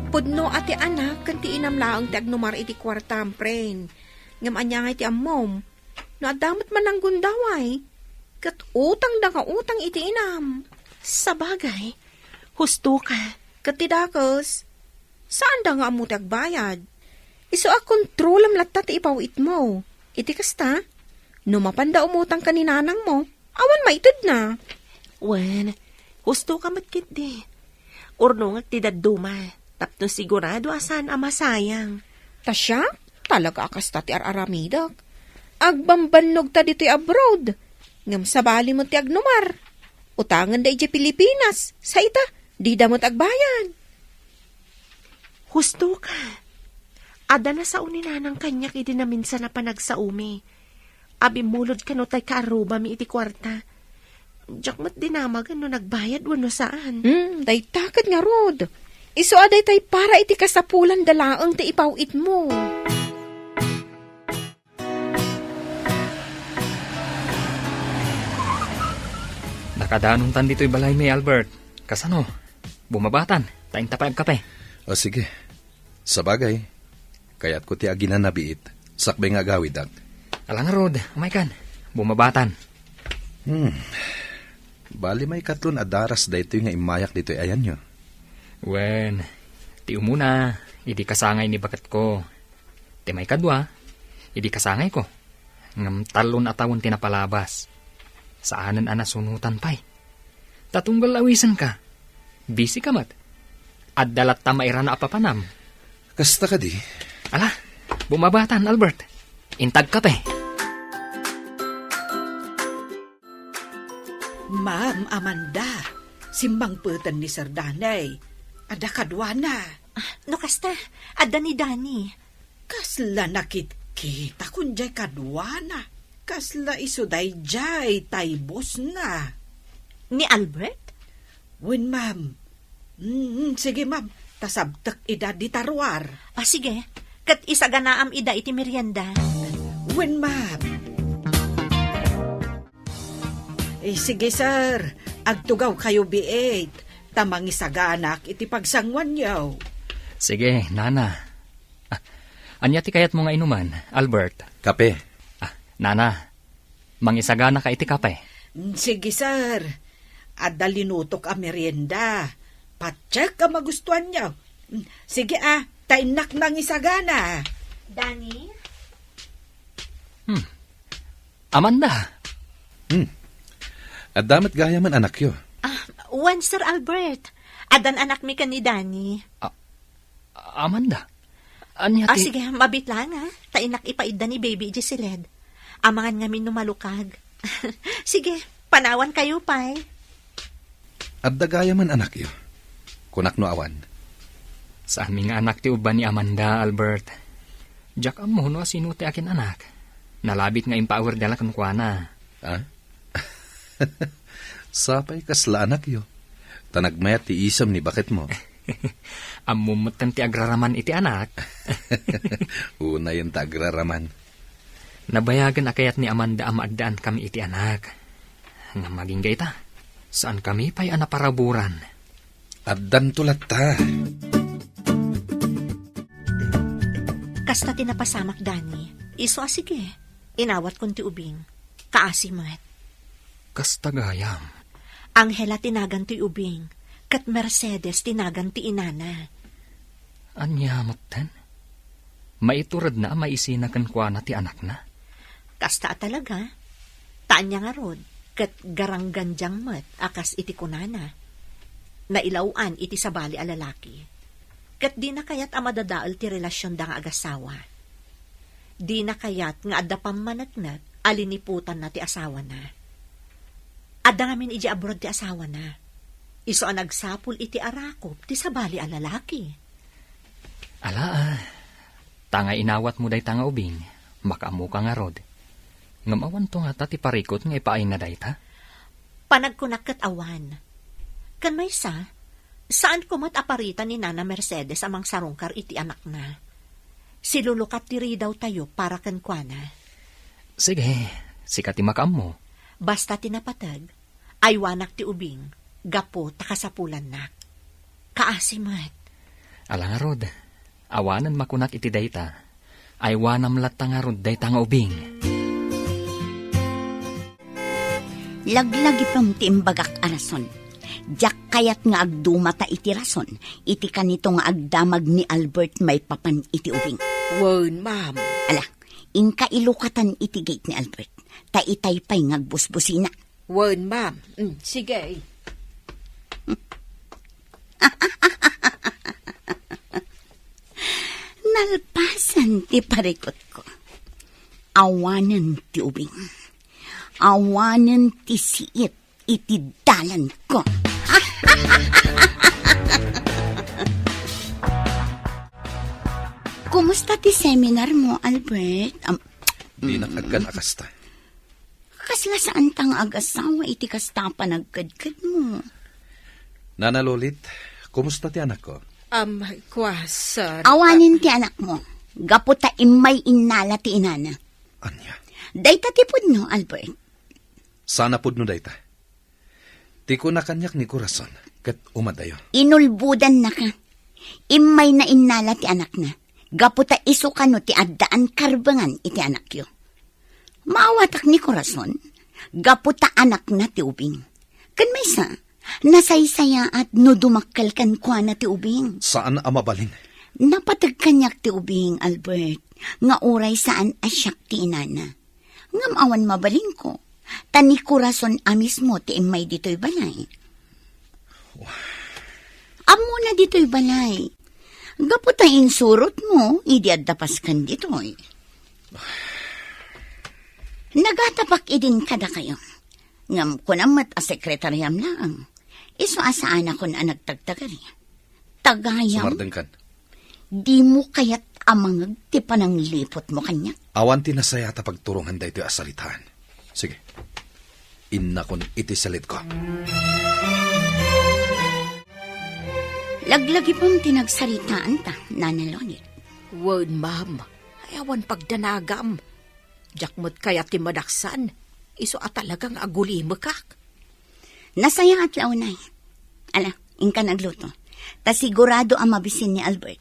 Pudno a ti anak ken ti inam laeng ti agnumar iti kuartam, pren. Ngem ania ngay ti ammom? No adda met mananggundaway, ket utangda nga utang iti inam. Sabagay, husto ka. Ket ti dakes, saanda nga ammo ti agbayad. Isu a kontrolem latta ti ipaw-itmo. Iti kasta, no mapanda umutang ken ni nanangmo, awan maitedna. Wen, husto ka met ketdi. Urnongek ti dadduma, tapno sigurado a saan a masayang. Ta siak, talaga a kasta ti ar-aramidek. Agbambannog ta ditoy abroad, ngem sabali met ti agnumar. Utangenda idiay Pilipinas, sa ita, dida met agbayad. Husto ka. Adda nasao ni nanang kaniak idi naminsan a panagsaomi. Abimmulod kano tay kaarrubami iti kuarta. Diak met dinamagen no nagbayad wenno saan. Hmm, dayta ket ngarud. Isu a daytay para iti kasapulanda laeng ti ipaw-itmo. Nakadanontan ditoy balaymi, Albert. Kasano? Bumabatan, ta inta pay agkape. O, sige. Sabagay, kayatko ti aginanabiit, sakbay nga agawidak. Ala ngarud, umaykan. Bumabatan. Hmm. Bali, maikatlo a daras daytoy nga immayak ditoy ayanyo. Wen, ti umuna, idi kasangay ni baketko. Ti maikadua, idi kasangayko. Ngem tallo a tawen ti napalabas. Saanen a nasunotan pay. Ta tunggal awisenka. Busy ka met. Adda latta mairana a papanam. Kasta kadi? Ala, bumabatan, Albert. Inta agkape. Ma'am Amanda, simmangpeten ni Sir Danny. Adda kaduana. Ah, no kasta, adda ni Danny. Kasla nakitkitakon diay kaduana. Kasla isu daydiay tay bossna. Ni Albert? Wen, ma'am. Mm, sige, ma'am. Ta sabtek ida dita ruar. Ah, sige. Ket isaganaam ida iti merienda. Wen, ma'am. Eh, sige, sir. Agtugawkayo biit, ta mangisaganak iti pagsanguanyo. Sige, nana. Ah, ania ti kayatmo nga inuman, Albert? Kape. Ah, nana, mangisaganaka iti kape? Mm, sige, sir. Adda linutok a merienda. Patiek a magustuanyo. Mm, sige, ah, ta innak nangisagana. Danny? Hmm. Amanda. Hmm. Adda met gayamen anakyo? Ah, wen, Sir Albert. Addan anakmi ken ni Danny. Ah, Amanda. Ania Ah, ti sige, mabit lang, ha? Ta innak ipaidda ni Baby idiay siled. Amangan ngamin no malukag. Sige, panawankayo pay. Adda gayamen anakyo? Kunak no awan. Saanmi nga anak ti ubban ni Amanda, Albert. Diak ammo no asino ti akin-anak. Nalabit nga impaawirda la kenkuana. Ah? Sapay kasla anakyo. Ta nagmayat ti isem ni baketmo. Ammom metten ti agraraman iti anak. Unayen ta agraraman. Nabayagen a kayat ni Amanda a maaddaan kami iti anak. Ngem agingga ita, saan kami pay a naparaburan. Addanto latta. Kasta ti napasamak, Dani. Isu a sige. Inawatkon ti ubing. Kaasi met. Kasta gayam. Angela ti nagan ti ubing, ket Mercedes ti nagan ti inana. Ania metten? Maituredna a maisina kenkuana ti anakna? Kasta a talaga. Ta ania ngarud, ket garanggandiang met a kas iti kunana. Nailaw-an iti sabali a lalaki. Ket dina kayat a madadael ti relasionda nga agasawa. Dina kayat nga adda pammaneknek a liniputanna ti asawana. Adda ngamin idiay abroad ti asawana. Isu a nagsapul iti arakop ti sabali a lalaki. Ala, ah. Ta nga inawatmo dayta nga ubing, makaammoka ngarud. Ngem awanto ngata ti parikut nga ipaayna dayta? Panagkunak ket awan. Ken maysa, saanko met a parita ni Nana Mercedes a mangsarungkar iti anakna. Silulukat ti ridawtayo para kenkuana. Sige, sika ti makaammo. Basta ti napateg, aywanak ti ubing, gapu ta kasapulannak. Kaasi met. Ala ngarud, awanen makunak iti dayta. Aywanam latta ngarud dayta nga ubing. Laglagipem ti imbagak a rason. Diak kayat nga agdumata iti rason, iti kanito nga agdamag ni Albert maipapan iti ubing. Wen, ma'am. Ala, inka ilukatan iti gate ni Albert. Ta itay pay nga agbusbusina. Wen, ma'am. Mm, sige. Nalpasan ti parikutko. Awanen ti ubing. Awanen ti siit iti dalanko. Kumusta ti seminar mo, Albert? Am- Dinak agkan a kasta. Kasla saanta nga agasawa iti kasta a panagkedkedmo. Nana Lolit, kumusta ti anakko? Am, kua, sir. Awanen ti anakmo. Gapu ta immay innala ti inana. Ania? Dayta ti pudno, Albert. Saan a pudno dayta? Ti kuna kaniak ni Corazon, ket umadayo. Inulbodannaka. Immayna innala ti anakna. Gapu ta isu kano ti addaan karbengan iti anakyo. Maawatak ni Corazon, gapu ta anakna ti ubing. Ken maysa, nasaysayaat no dumakkel kenkuana ti ubing. Saan a mabalin. Napateg kaniak ti ubing, Albert, nga uray saan a siak ti inana. Ngem awan mabalinko, ta ni Corazon a mismo ti immay ditoy balay. Ammona ditoy balay. Gapu ta insurotmo, idi adda pasken ditoy. Nagatapak idin kadakayo. Ngem kunam met a sekretariam laeng. Isu a saanakon a nagtagtagari. Tagayam. Sumardengkan. Dimo kayat a mangeg ti panangliputmo kaniak? Awan ti nasayaat a pagturongan daytoy a saritaan. Sige. Innakon iti saledko. Laglagipem ti nagsaritaanta, Nana Lolit. Wen, ma'am. Ay, awan pagdanagam. Diak met kayat ti madaksan. Isu a talaga nga agulimekak. Nasayaat la unay. Ala, inka nagluto. Ta sigurado a mabisin ni Albert.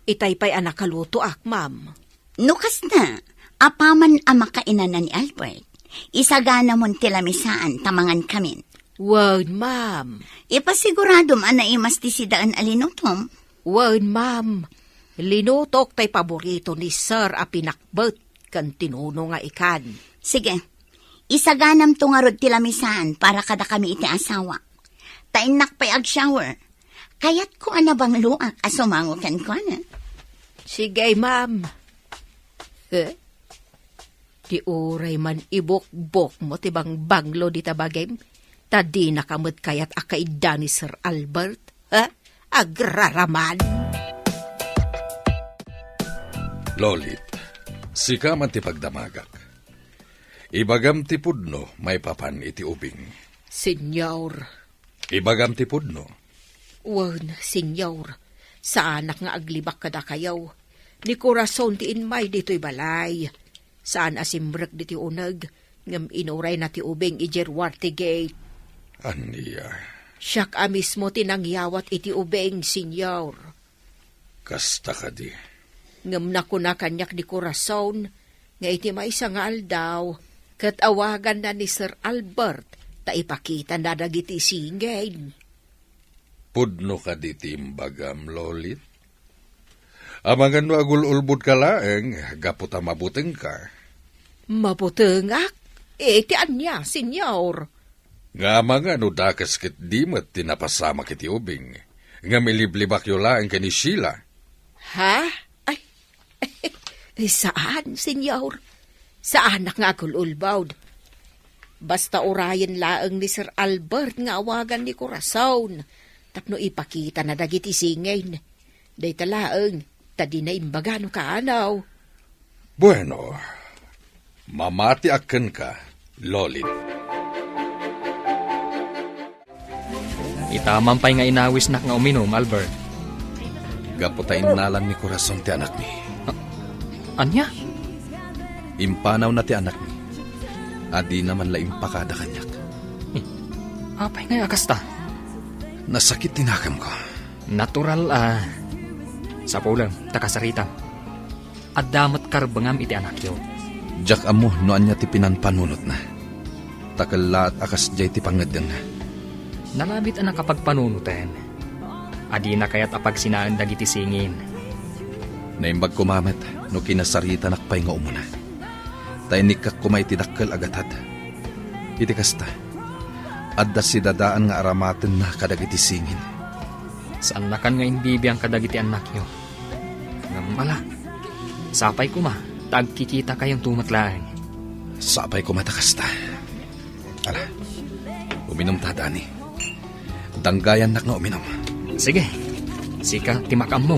Itay pay a nakalutoak, ma'am. No kasta, apaman a makainana ni Albert, isaganamon ti lamisaan ta mangankamin. Wen, ma'am. Ipasiguradom a naimas ti sidaen a linutom. Wen, ma'am. Linutok tay paborito ni Sir a pinakbet ken tinuno nga ikan. Sige. Isaganamto ngarud ti lamisaan para kadakami iti asawa. Ta innak pay ag-shower. Kayatko a nabangloak a sumango kenkuana. Sige, ma'am. Eh? Ti uray man ibukbokmo ti bangbanglo dita bagim, ta dinaka met kayat a kaidda ni Sir Albert, ha? Agraraman! Lolit, sika man ti pagdamagak. Ibagam ti pudno maipapan iti ubing. Senyor. Ibagam ti pudno. Wen, Senyor, saanak nga aglibak kadakayo. Ni Corazon ti immay ditoy balay. Saan a simrek ditoy uneg, ngem inurayna ti ubing idiay ruar ti gate. Ania? Siak a mismo ti nangyawat iti ubing, Senyor. Kasta kadi? Ngem nakuna kaniak ni Corazon nga iti maysa nga aldaw, ket awaganna ni Sir Albert ta ipakitana dagiti singin. Pudno kadi ti imbagam, Lolit? Amangan no agul-ulbodka laeng, gapu ta mabutengka. Mabutengak? Eh, ti ania, Senyor? Nga amangan no dakes ket di met ti napasamak iti ubing, ngem iliblibakyo laeng ken ni Sheila. Ha? Ay, ay, saan, Senyor. Saanak nga agul-ulbod. Basta urayen laeng ni Sir Albert nga awagan ni Corazon tapno ipakitana dagiti singin. Dayta laeng, ta dina imbaga no kaano. Bueno, mamatiak kenka, Lolit. Ita man pay nga inawisnak nga uminum, Albert. Gapu ta innalan ni Corazon ti anakmi. A-, ania? Impanawna ti anakmi. A dina man la impakada kaniak. Hmm. Apay ngay a kasta? Nasakit ti nakemko. Natural a. Sapulem, ta kasaritam. Adda met karbengam iti anakyo. Diak ammo no ania ti pinanpanunotna. Ta kellaat a kasdiay ti pangngeddengna. Nalabit a nakapagpanunoten. A dina kayat a pagsinaen dagiti singin. Naimbag koma met no kinasaritanak pay nga umuna. Ta inikkak koma iti dakkel a gatad. Iti kasta, adda sidadaan nga aramatenna kadagiti singin. Saannakan nga imbibiang kadagiti annakyo. Ngem ala, sapay koma ta agkikitakayon met laeng. Sapay koma ta kasta. Ala, uminumta, Dani. Danggayannak nga uminum. Sige, sika ti makaammo.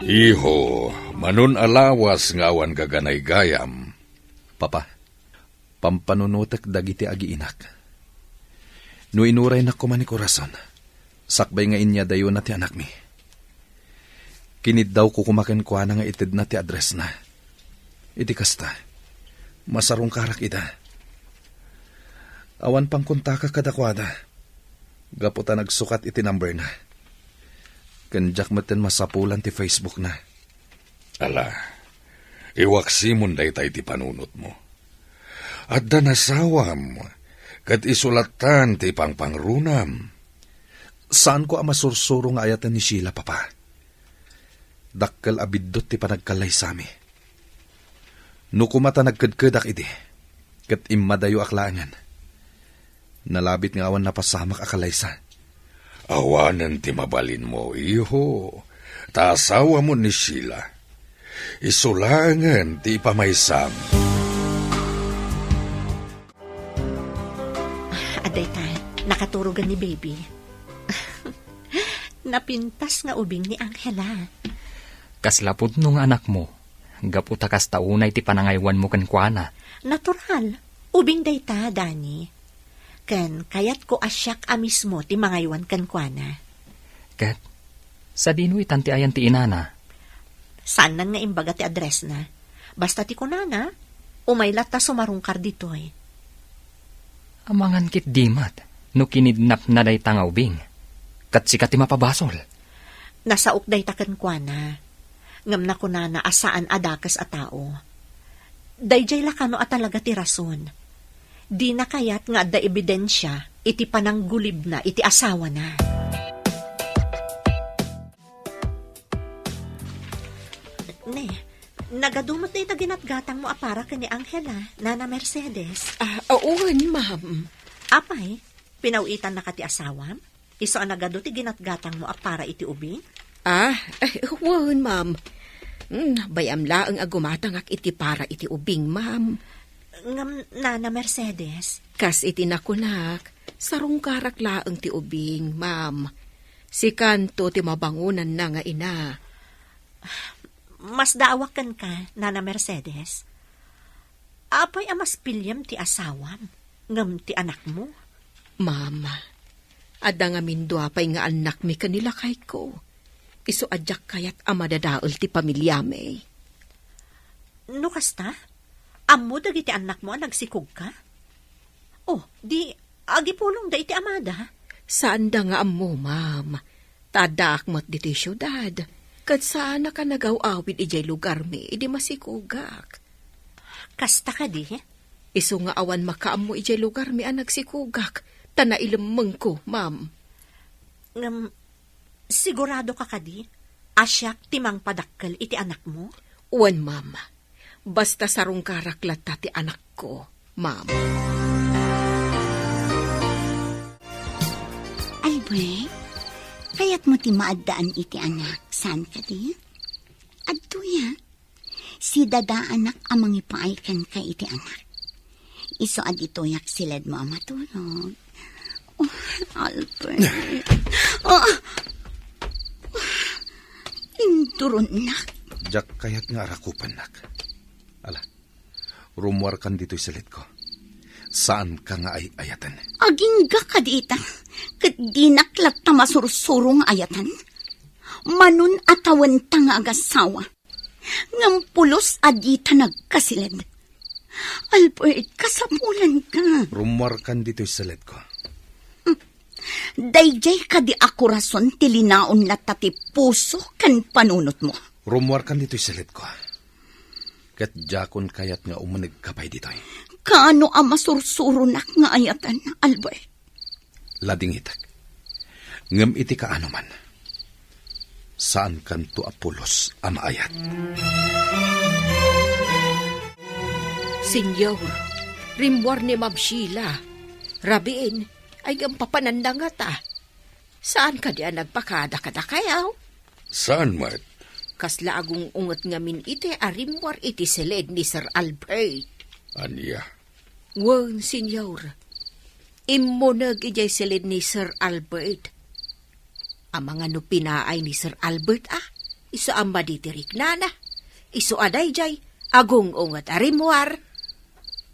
Iho, manon a lawas nga awan gaganaygayam. Papa, pampanunotek dagiti agiinak. No inuraynak koma ni Corazon, sakbay nga inyadayona ti anakmi. Kiniddawko koma kenkuana nga itedna ti addressna. Iti kasta, masarungkarak ida. Awan pangkontakak kadakuada, gapu ta nagsukat iti numberna. Ken diak metten masapulan ti Facebookna. Ala, iwaksimon dayta iti panunotmo. Adda nasawam, ket isu lattan ti pangpangrunam. Saanko a masursuro nga ayaten ni Sheila, Papa. Dakkel a biddut ti panagkallaysami. No koma ta nagkedkedak idi, ket immadayoak laengen. Nalabit nga awan napasamak a kallaysa. Awanen ti mabalinmo, iho. Ta asawamo ni Sheila. Isu laengen ti ipamaysam. Adda ita, nakaturogen ni baby. Napintas nga ubing ni Angela. Kasla pudno nga anakmo, gapu ta kasta unay ti panangaywanmo kenkuana. Natural. Ubing dayta, Dani. Ken kayatko a siak a mismo ti mangaywan kenkuana. Ket, sadino itan ti ayan ti inana? Saannan nga imbaga ti addressna. Basta ti kunana, umay latta sumarungkar ditoy. Amangan ketdi met no kinidnapna dayta nga ubing. Ket sika ti mapabasol. Nasaok dayta kenkuana. Ngem nakunana a saan a dakes a tao. Daydiay la kano a talaga ti rason. Dina kayat nga adda ebidensia iti pananggulibna iti asawana. Ne, nagadu met dayta ginatgatangmo a para ken ni Angela, Nana Mercedes. Ah, wen, ma'am. Apay, pinaw-itannaka ti asawam? Isu a nagadu ti ginatgatangmo a para iti ubing? Ah, eh, wen, ma'am. Hmm, bay-am laeng a gumatangak iti para iti ubing, ma'am. Ngem, Nana Mercedes? Kas iti nakunak, sarungkarak laeng ti ubing, ma'am. Sikanto ti mabangonanna nga ina. Masdaawak kenka, Nana Mercedes. Apay a mas piliem ti asawam ngem ti anakmo? Mama, adda ngamin dua pay nga annakmi ken ni lakayko. Isu a diak kayat a madadael ti pamiliami. No kasta, ammo dagiti annakmo a nagsikogka? Oh, di agipulongda iti amada? Saanda nga ammo, ma'am. Ta addaak met ditoy siudad. Ket saanak a nagaw-awid idiay lugarmi idi masikogak. Kasta kadi? Isu nga awan makaammo idiay lugarmi a nagsikogak, ta nailemmengko, ma'am. Ngem, sigurado ka kadi a siak ti mangpadakkel iti anakmo? Wen, ma'am. Basta sarungkarak latta ti anakko, ma'am. Albert, kayatmo ti maaddaan iti anak, saan kadi? Adtoya, sidadaanak a mangipaay kenka iti anak. Isu a ditoyak siledmo a matulog. Oh, Albert. Oh. Induronnak. Diak kayat nga arakupannak. Ala, rummuarkan ditoy siledko. Saanka nga ay-ayaten. Agingga kadi ita, ket dinak latta masursuro nga ayatan. Manon a tawenta nga agasawa. Ngem pulos a dita nagkasiled. Albert, kasapulanka. Rummuarkan ditoy siledko. Daydiay kadi a korason ti linaon latta ti puso ken panunotmo. Rummuarkan ditoy siledko. Ket diakon kayat nga umunegka pay ditoy. Kaano a masursuronak nga ayatan, Albert? Ladingitek. Ngem iti kaanoman, saankanto a pulos a maayat. Senyor, rimmuar ni Ma'am Sheila. Rabiin, ay ngem papananda ngata. Saan kadi a nagpakada kadakayo? Saan met? Kasla agung-unget ngamin iti a rimmuar iti siled ni Sir Albert. Ania? Wen, Senyor. Immuneg idiay siled ni Sir Albert. Amangan no pinaay ni Sir Albert, a? Isu a madi ti riknana. Isu a daydiay, agung-unget a rimmuar.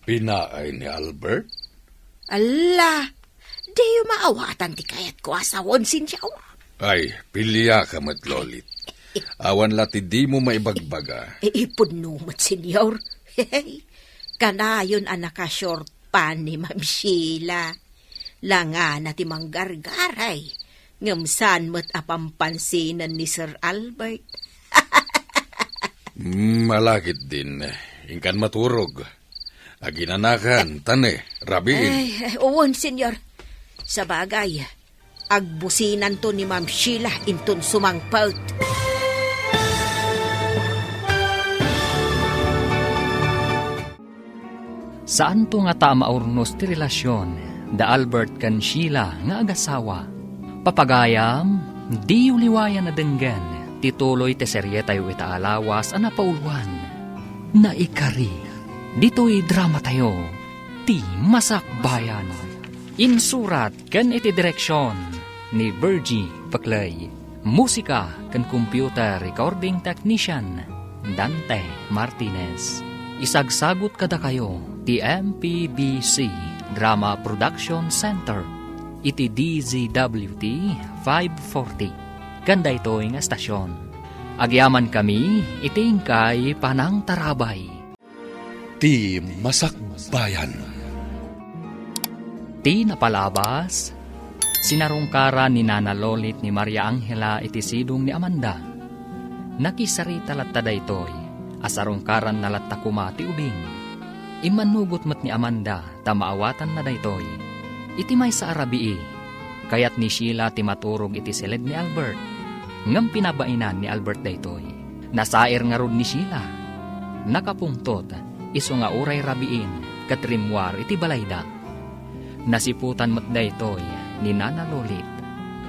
Pinaay ni Albert? Alla, diyo maawatan ti kayatko a sawen, Senyor. Ay, piliaka met, Lolit. Awan la ti dimo maibagbaga. Ipudno met, Senyor. Kanayon a naka-short pants ni Ma'am Sheila. Langana ti manggargaray, ngem saan met a pampansinan ni Sir Albert. Mm, malagitdin, inkan maturog. Aginanakan, tane, rabiin. Ay, ay, uwan, Senyor. Sabagay, agbusinanto ni Ma'am Sheila inton sumangpet. Saanto ngata a maurnos ti relasion da Albert ken Sheila nga agasawa. Papagayam, diyo liwayan a denggen ti tuloy ti serietayo ita a lawas a napauloan. Naikari, ditoy dramatayo, Ti Masakbayan. Insurat ken iti direksion ni Virgie Peclay. Musika ken computer recording technician, Dante Martinez. Isagsagut kadakayo ti M P B C Drama Production Center iti D Z W T five forty. Ken daytoy nga estasion, agyamankami iti inkay panangtarabay. Ti Masakbayan. Ti napalabas, sinarungkaran ni Nana Lolit ni Maria Angela iti sidong ni Amanda. Nakisarita latta daytoy a sarungkaranna latta koma ti ubing. Immannugot met ni Amanda ta maawatanna daytoy. Iti maysa a rabii, kayat ni Sheila ti maturog iti siled ni Albert. Ngem pinabainan ni Albert daytoy. Nasair ngarud ni Sheila. Nakapungtot, isu nga uray rabiin ket rimmuar iti balayda. Nasiputan met daytoy ni Nana Lolit.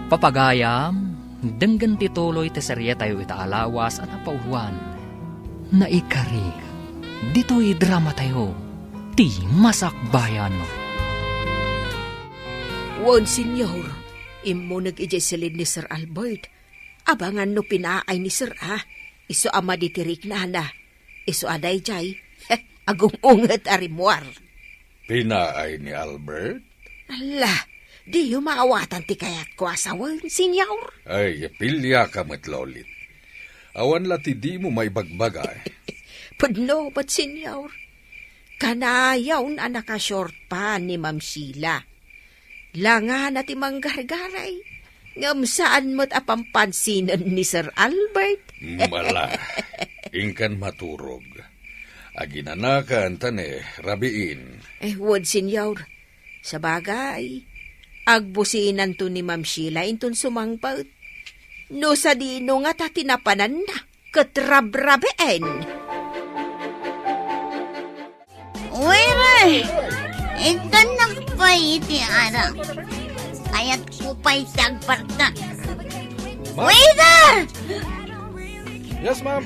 Papagayam, denggen ti tuloy ti serietayo ita a lawas a napauloan. Naikari, ditoy dramatayo, Ti Masakbayan. Wen, Senyor, immuneg idiay siled ni Sir Albert. Abangan no pinaay ni Sir, a. Isu a madi ti riknana. Isu a daydiay, agung-unget a rimmuar. Pinaay ni Albert? Ala, diyo maawatan ti kayatko a sawen, Senyor? Ay, piliaka met, Lolit. Awan la ti dimo maibagbaga, eh. Pudno met, Senyor. Kanayon a naka-short pa ni Ma'am Sheila. Langana ti manggargaray, ngem saan met a pampansinen ni Sir Albert. Mala, inkan maturog. Aginanakan ta ne, rabiin. Eh, wen, Senyor. Sabagay, agbusinanto ni Ma'am Sheila inton sumangpet. No sadino ngata ti napananna ket rabrabiin. Waiter! Ikkannak pay iti arak. Kayatko pay ti agparta. Ma'am? Waiter! Yes, ma'am.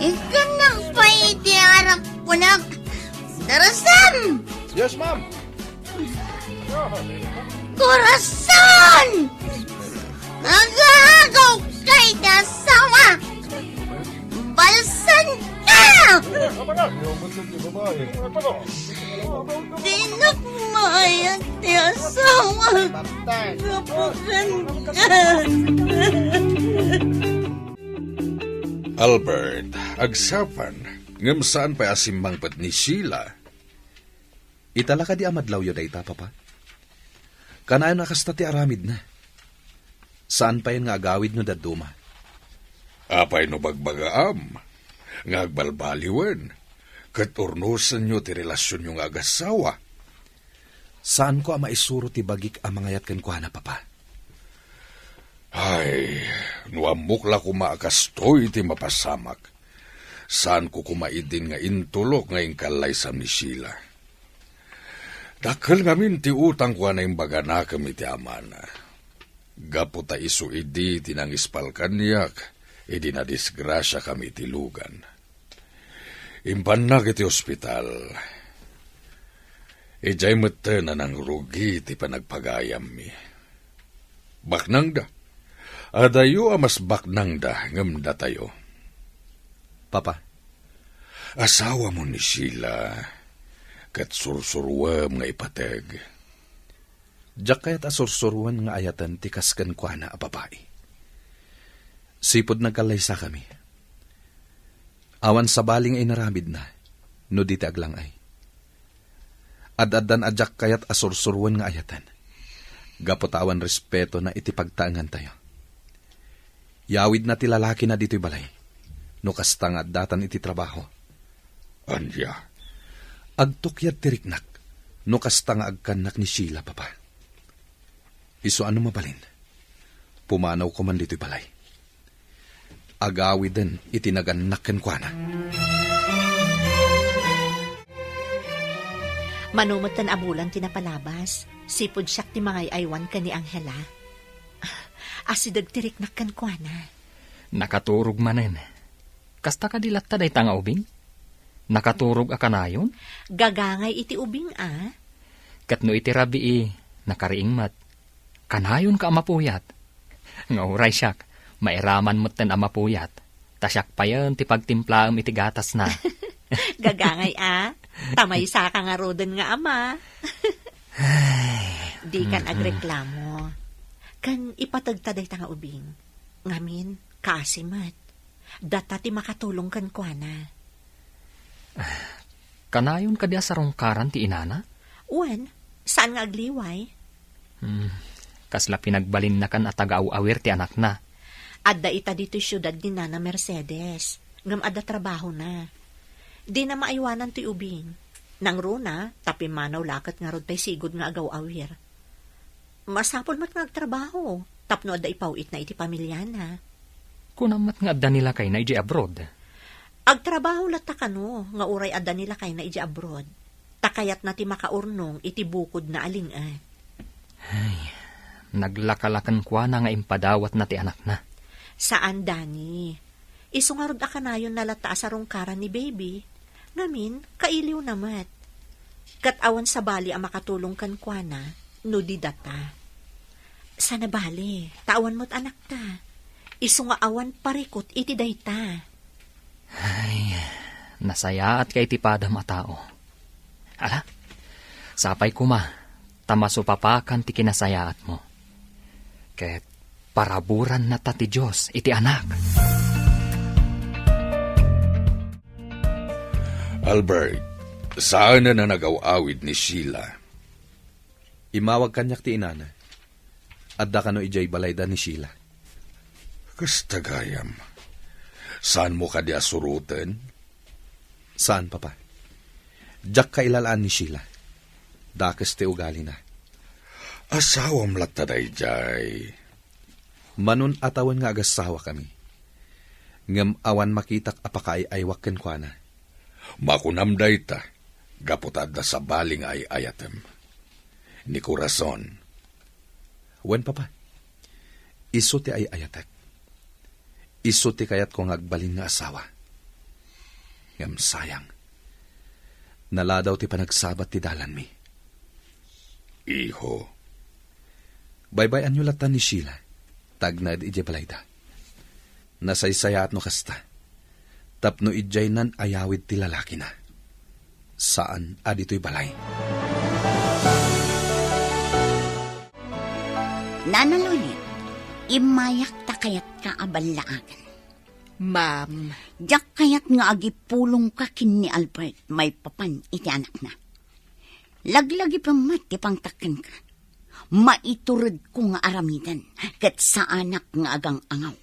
Ikkannak pay iti arak, kunak. Darasam! Yes, ma'am. Corazon! Nagaagaw kay asawa! Balsan ka! Dinak mayat ti asawa! Kapukan ka! Albert, agsapang, ngem saan pay a simmangpet ni Sheila. Ita la kadi a madlawyo dayta, Papa? Kanayon a kasta ti aramidna. Saan payen nga agawid no dadduma. Apay no bagbagaam nga agbalbaliwen ket urnosenyo ti relasionyo nga agassawa? Saanko a maisuro ti bagik a mangayat kenkuana, Papa. Ay, no ammok la koma a kastoy ti mapasamak, saanko koma idin nga intulok nga inkallaysam ni Sheila. Dakkel ngamin ti utangko a naimbaganakem iti amana. Gapu ta isu idi ti nangispal kaniak idi nadisgrasiakami iti lugan. Impannak iti ospital. Idiay metten a nangrugi ti panagpagayammi. Baknangda. Adayo a mas baknangda ngem datayo. Papa. Asawamo ni Sheila, ket sursuruem nga ipateg. Diak kayat a sursuroen nga ayaten ti kas kenkuana a babai. Sipud nagkallaysakami, awan sabali nga inaramidna no di ti aglang-ay. Ad-addan a diak kayat a sursuroen nga ayaten, gapu ta awan respetona iti pagtaengantayo. Yawidna ti lalakina ditoy balay, no kasta nga addatan iti trabaho. Ania? Agtukyad ti riknak, no kasta nga agkannak ni Sheila, Papa. Isu a no mabalin, pumanawko man ditoy balay. Agawiden iti nagannak kenkuana. Mano metten a bulan ti napalabas, sipud siak ti mangay-aywan ken ni Angela. Asideg ti riknak kenkuana. Nakaturog manen. Kasta kadi latta dayta nga ubing? Nakaturog a kanayon? Gagangay iti ubing a. Ket no iti rabii, nakariing met. Kanayonka a mapuyat. Nga uray siak, mairaman metten a mapuyat. Ta siak payen ti pagtimplaem iti gatasna. Gagangay a, ta maysaka ngaruden nga ama. Dikan agreklamo. Ken ipategta dayta nga ubing. Ngamin, kaasi met. Data ti makatulong kenkuana. Kanayon kadi a sarungkaran ti inana? Wen, saan nga agliway? Hmm, kasla pinagbalinnakan a taga-aw-awir ti anakna. Adda ita ditoy siudad ni Nana Mercedes, ngem adda trabahona. Dina maaywanan toy ubing. Nangruna, ta pimmanaw la ket ngarud pay sigud nga agaw-awir. Masapul met nga agtrabaho, tapno adda ipaw-itna iti pamiliana. Kunam met nga adda ni lakayna idiay abroad. Agtrabaho latta kano nga uray adda ni lakayna idiay abroad, ta kayatna ti makaurnong iti bukodna a ling-et. Ay, naglaka la kenkuana nga impadawatna ti anakna. Saan, Dani. Isu ngarud a kanayonna latta a sarungkaran ni baby. Ngamin, kailiwna met. Ket awan sabali a makatulong kenkuana no di data. Sana bale, ta awan met anakta. Isu nga awan parikut iti dayta. Ay, nasayaatka iti padam a tao. Ala, sapay koma, ta masupapakan ti kinasayaatmo. Ket paraburanna ta ti Dios iti anak. Albert, saan a nagaw-awid ni Sheila. Immawag kaniak ti inana. Adda kano idiay balayda ni Sheila. Kasta gayam. Saanmo kadi a suroten? Saan, Papa. Diak kailalaan ni Sheila. Dakes ti ugalina. Asawam latta daydiay. Manon a tawen nga agasawakami. Ngem awan makitak a pakaay-aywak kenkuana. Makunam dayta, gapu ta adda sabali nga ay-ayatem. Ni Corazon. Wen, Papa. Isu ti ay-ayatek. Isu ti kayatko nga agbalin nga asawa. Ngem sayang. Naladaw ti panagsabat ti dalanmi. Iho. Baybay-anyo latta ni Sheila, ta agnaed idiay balayda. Nasaysayaat no kasta. Tapno idiay nan-ayawid ti lalakina. Saan a ditoy balay. Nana Loli, immayak ta kayatka a ballaagan. Ma'am. Diak kayat nga agipulongka ken ni Albert maipapan iti anakna. Laglagipem met ti pangtakkenka. Maituredko nga aramiden, ket saanak nga agang-angaw.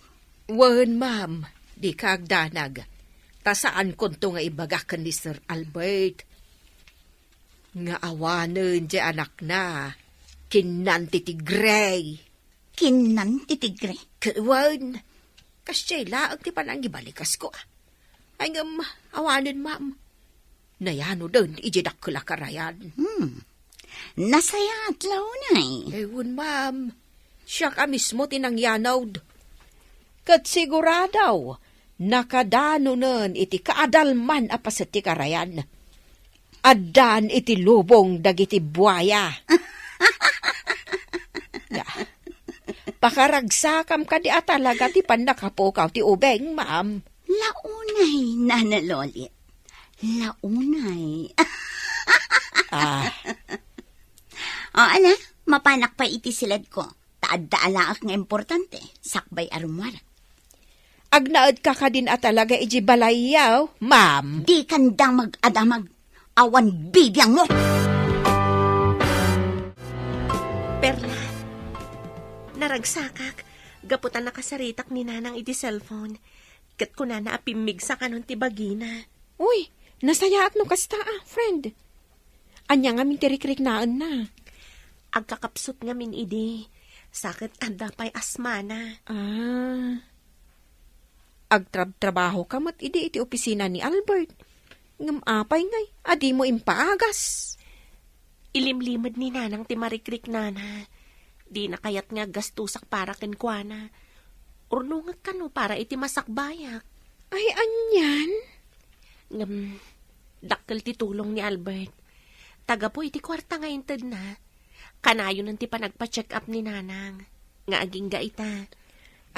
Wen, ma'am, dika agdanag. Ta saankonto nga ibaga ken ni Sir Albert nga awanen ti anakna, kinnan ti tigre. Kinnan ti tigre? Ke-, wen, kasdiay laeng ti panangibalikas ko, a. Ay, ngem, awanen, ma'am. Nayanoden iti dakkel a karayan. Hmm. Nasayaat la unay. Eh, wen, ma'am. Siak a mismo ti nangyanod. Ket sigurado, nakadanonen iti kaadalman a paset ti karayan. Addan iti lubong dagiti buaya. Ya. Pakaragsakam kadi a talaga ti pannakapukaw ti ubing, ma'am. Launay, Nana Lolit. Launay. Ah. O, ala, mapanak pay iti siledko. Ta adda alaek nga importante, sakbay a rummuarek. Agnaedka kadin a talaga iti balayyo, ma'am? Dikanda mag-adamag. Awan bibiangmo! Perla, naragsakak, gapu ta nakasaritak ni Nanang iti cellphone. Ket kunana a pimmigsa kanon ti bagina. Uy, nasayaat no kasta, a, friend. Ania ngamin ti rikriknaenna? Agkakapsut ngamin idi, sa ket adda pay asmana. Ah. Agtrabtrabahoka met idi iti opisina ni Albert. Ngem apay ngay a dimo impaagas? Ilimlimed ni Nanang ti marikriknana. Dina kayat nga aggastosak para kenkuana. Urnongek kano para iti masakbayak. Ay, anian? Ngem, dakkel ti tulong ni Albert. Ta gapu iti kuarta nga intedna, kanayonen ti panagpa-check-up ni Nanang nga agingga ita.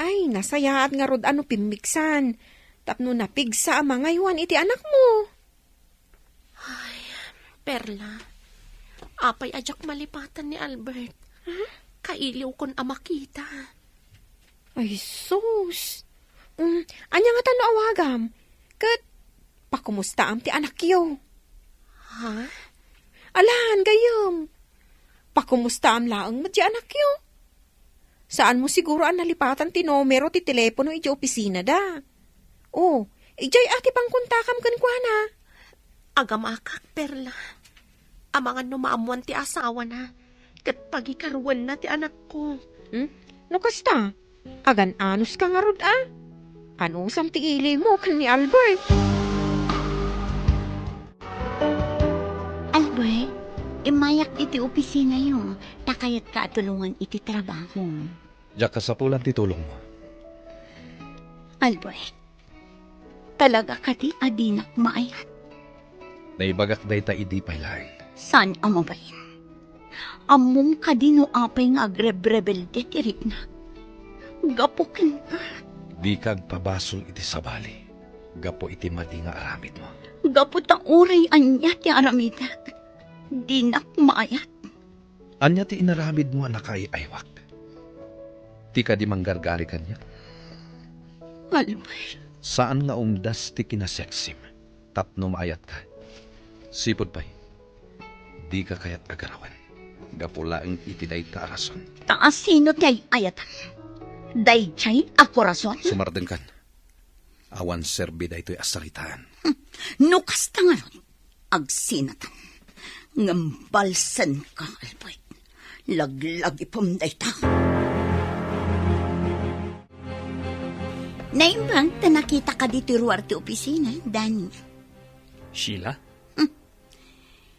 Ay, nasayaat ngarud a no pimmigsan tapno napigsa a mangaywan iti anakmo. Ay, Perla, apay a diak malipatan ni Albert? Huh? Kailiwkon a makita. Ay, sus! Mm, ania ngata no awagam? Ket pakumustaam ti anakyo? Ha? Alan, gayyem. Pakumustaam laeng met ti anakyo? Saanmo siguro a nalipatan ti numero ti telepono iti opisinada? O, idiay a ti pangkontakam kenkuana. Agamakak, Perla. Amangan no maammoan ti asawana, ket pagikaruenna ti anakko. Hmm? No kasta, agan-anoska ngarud a? Anusam ti ilimo ken ni Albert? Albert, immayak iti opisinayo, ta kayatka a tulongan iti trabaho. Diak kasapulan ti tulongmo. Albert, talaga kadi a dinak maayat? Naibagak dayta idi pay laeng. Saan a mabalin? Ammom kadi no apay nga agrebrebelde ti riknak? Gapu kenka. Dika agpabasol iti sabali gapu iti madi nga aramidmo. Gapu ta uray ania ti aramidek, dinak maayat. Ania ti inaramidmo a nakaay-aywak? Ti kadi manggargari kaniak? Albert. Saan nga umdas ti kinaseksim tapno maayatka. Sipud pay, dika kayat a garawen gapu laeng iti dayta a rason. Ta asino ti ay-ayatam? Daydiay a korason? Sumardengkan. Awan serbi daytoy a saritaan. Hmm. No kasta ngarud, agsinatan. Ngem balsenka, Albert. Laglagipem dayta. Naimbag ta nakitaka ditoy ruar ti opisina, Danny. Sheila? Hmm.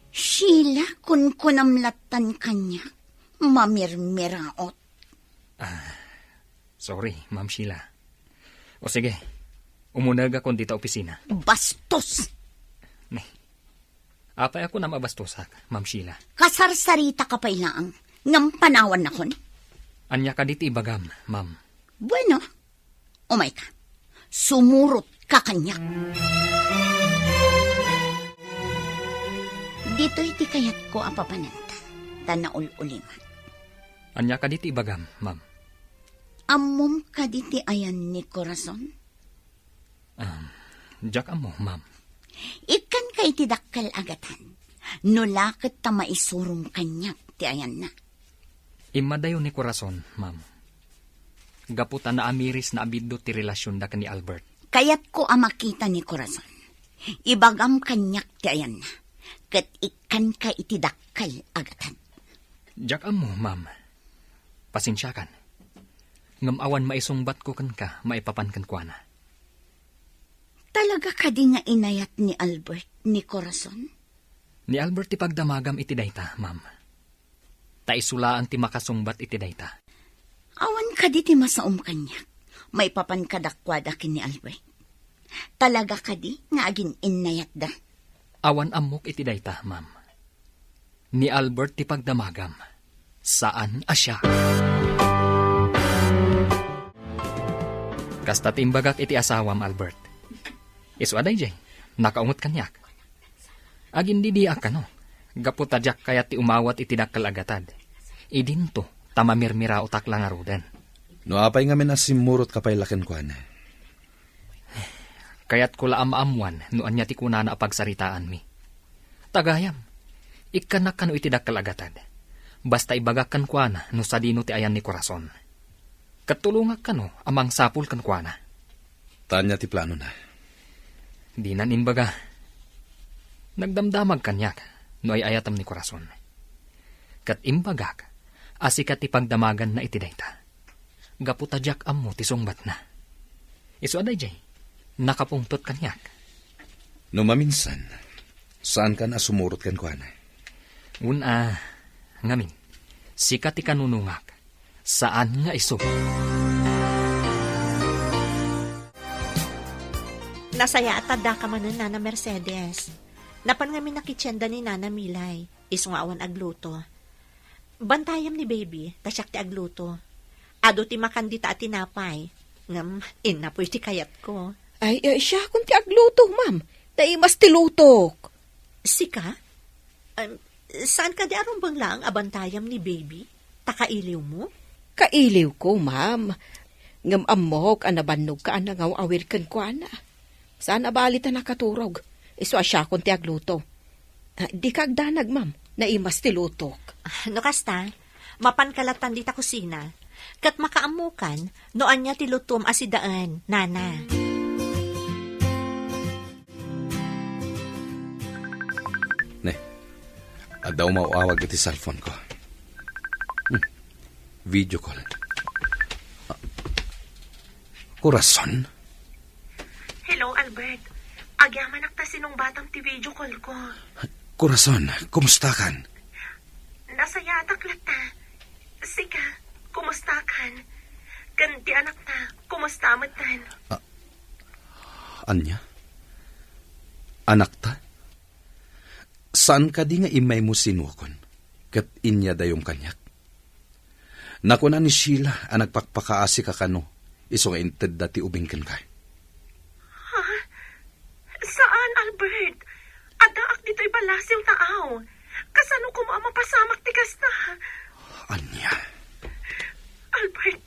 Sheila, kunkunam lattan kaniak. Mamirmiraot. Ah, sorry, Ma'am Sheila. O sige, umunegakon dita opisina. Bastos! Ne. Apay a kunam a bastosak, Ma'am Sheila? Kasarsaritaka pay laeng, ngem panawannakon? Ania kadi ti ibagam, ma'am? Bueno, umayka. Sumurotka kaniak. Ditoy ti kayatko a papananta, ta naul-ulimak. Ania kadi ti ibagam, ma'am? Ammom kadi ti ayan ni Corazon? Um, diak ammo, ma'am. Ikkanka iti dakkel a gatad. No la ket ta maisurom kaniak ti ayanna. Immadayo ni Corazon, ma'am. Gapu ta naamirisna a biddut ti relasionda ken ni Albert. Kayatko a makita ni Corazon. Ibagam kaniak ti ayanna. Ket ikkanka iti dakkel a gatad. Diak ammo, ma'am. Pasensiakan. Ngem awan maisungbatko kenka maipapan kenkuana. Talaga kadi nga inayat ni Albert ni Corazon? Ni Albert ti pagdamagam iti dayta, ma'am. Ta isu laeng ti makasungbat iti dayta. Awan kadi ti masaom kaniak maipapan kadakuada ken ni Albert? Talaga kadi nga agin-innayatda? Awan ammok iti dayta, ma'am. Ni Albert ti pagdamagam. Saan a siak. Kasta ti imbagak iti asawam, Albert. Isu a daydiay, nakaungot kaniak. Agindidiak kano, gapu ta diak kayat ti umawat iti dakkel a gatad. Idinto, ta mamirmiraotak la ngaruden. No apay ngamin a simmurotka pay la kenkuana? Kayatko la a maammuan no ania ti kunana a pagsaritaanmi. Ta gayam, ikkanak kano iti dakkel a gatad. Basta ibagak kenkuana no sadino ti ayan ni Corazon. Ket tulongak kano a mangsapul kenkuana. Ta ania ti planona? Dinan imbaga. Nagdamdamag kaniak no ay-ayatam ni Corazon. Ket imbagak a sika ti pagdamaganna iti dayta. Gapu ta diak ammo ti sungbatna. Isu a daydiay, nakapungtot kaniak. No maminsan, saankan a sumurot kenkuana? Wen a, ngamin, sika ti kanunongak, saan nga isu. Nasayaat ta addaka manen, Nana Mercedes. Napan ngamin a kitienda ni Nana Milay, isu nga awan agluto. Bantayam ni baby, ta siak ti agluto. Adu ti makan dita a tinapay, ngem innapoy ti kayatko. Ay, eh, siakon ti agluto, ma'am. Naimas ti lutok. Sika? Em, saan kadi a rumbeng laeng a bantayam ni baby? Ta kailiwmo? Kailiwko, ma'am. Ngem ammok a nabannogka a nangaw-awir kenkuana. Saan a bali ta nakaturog. Isu a siakon ti agluto. Ah, dika agdanag, ma'am. Naimas ti lutok. Ah, no kasta, mapanka lattan dita kusina. Ket makaammokan no ania ti lutom a sidaen, nana. Ne, adda umaw-awag iti cellphone ko. Hmm. Video call. Ah, Corazon? Hello, Albert. Agyamanak ta sinungbatam ti video call ko. Corazon, kumustakan? Nasayaatak latta. Sika, kumustakan? Ken ti anakta, kumusta metten? Ah, ania? Anakta? Saan kadi nga immaymo sinuakon, ket inyadayom kaniak? Nakuna ni Sheila a nagpakpakaasika kano, Isu nga intedda ti ubing kenka. Ha? Saan, Albert. Addaak ditoy balasiw taaw. Kasano koma a mapasamak ti kasta? Ania? Albert,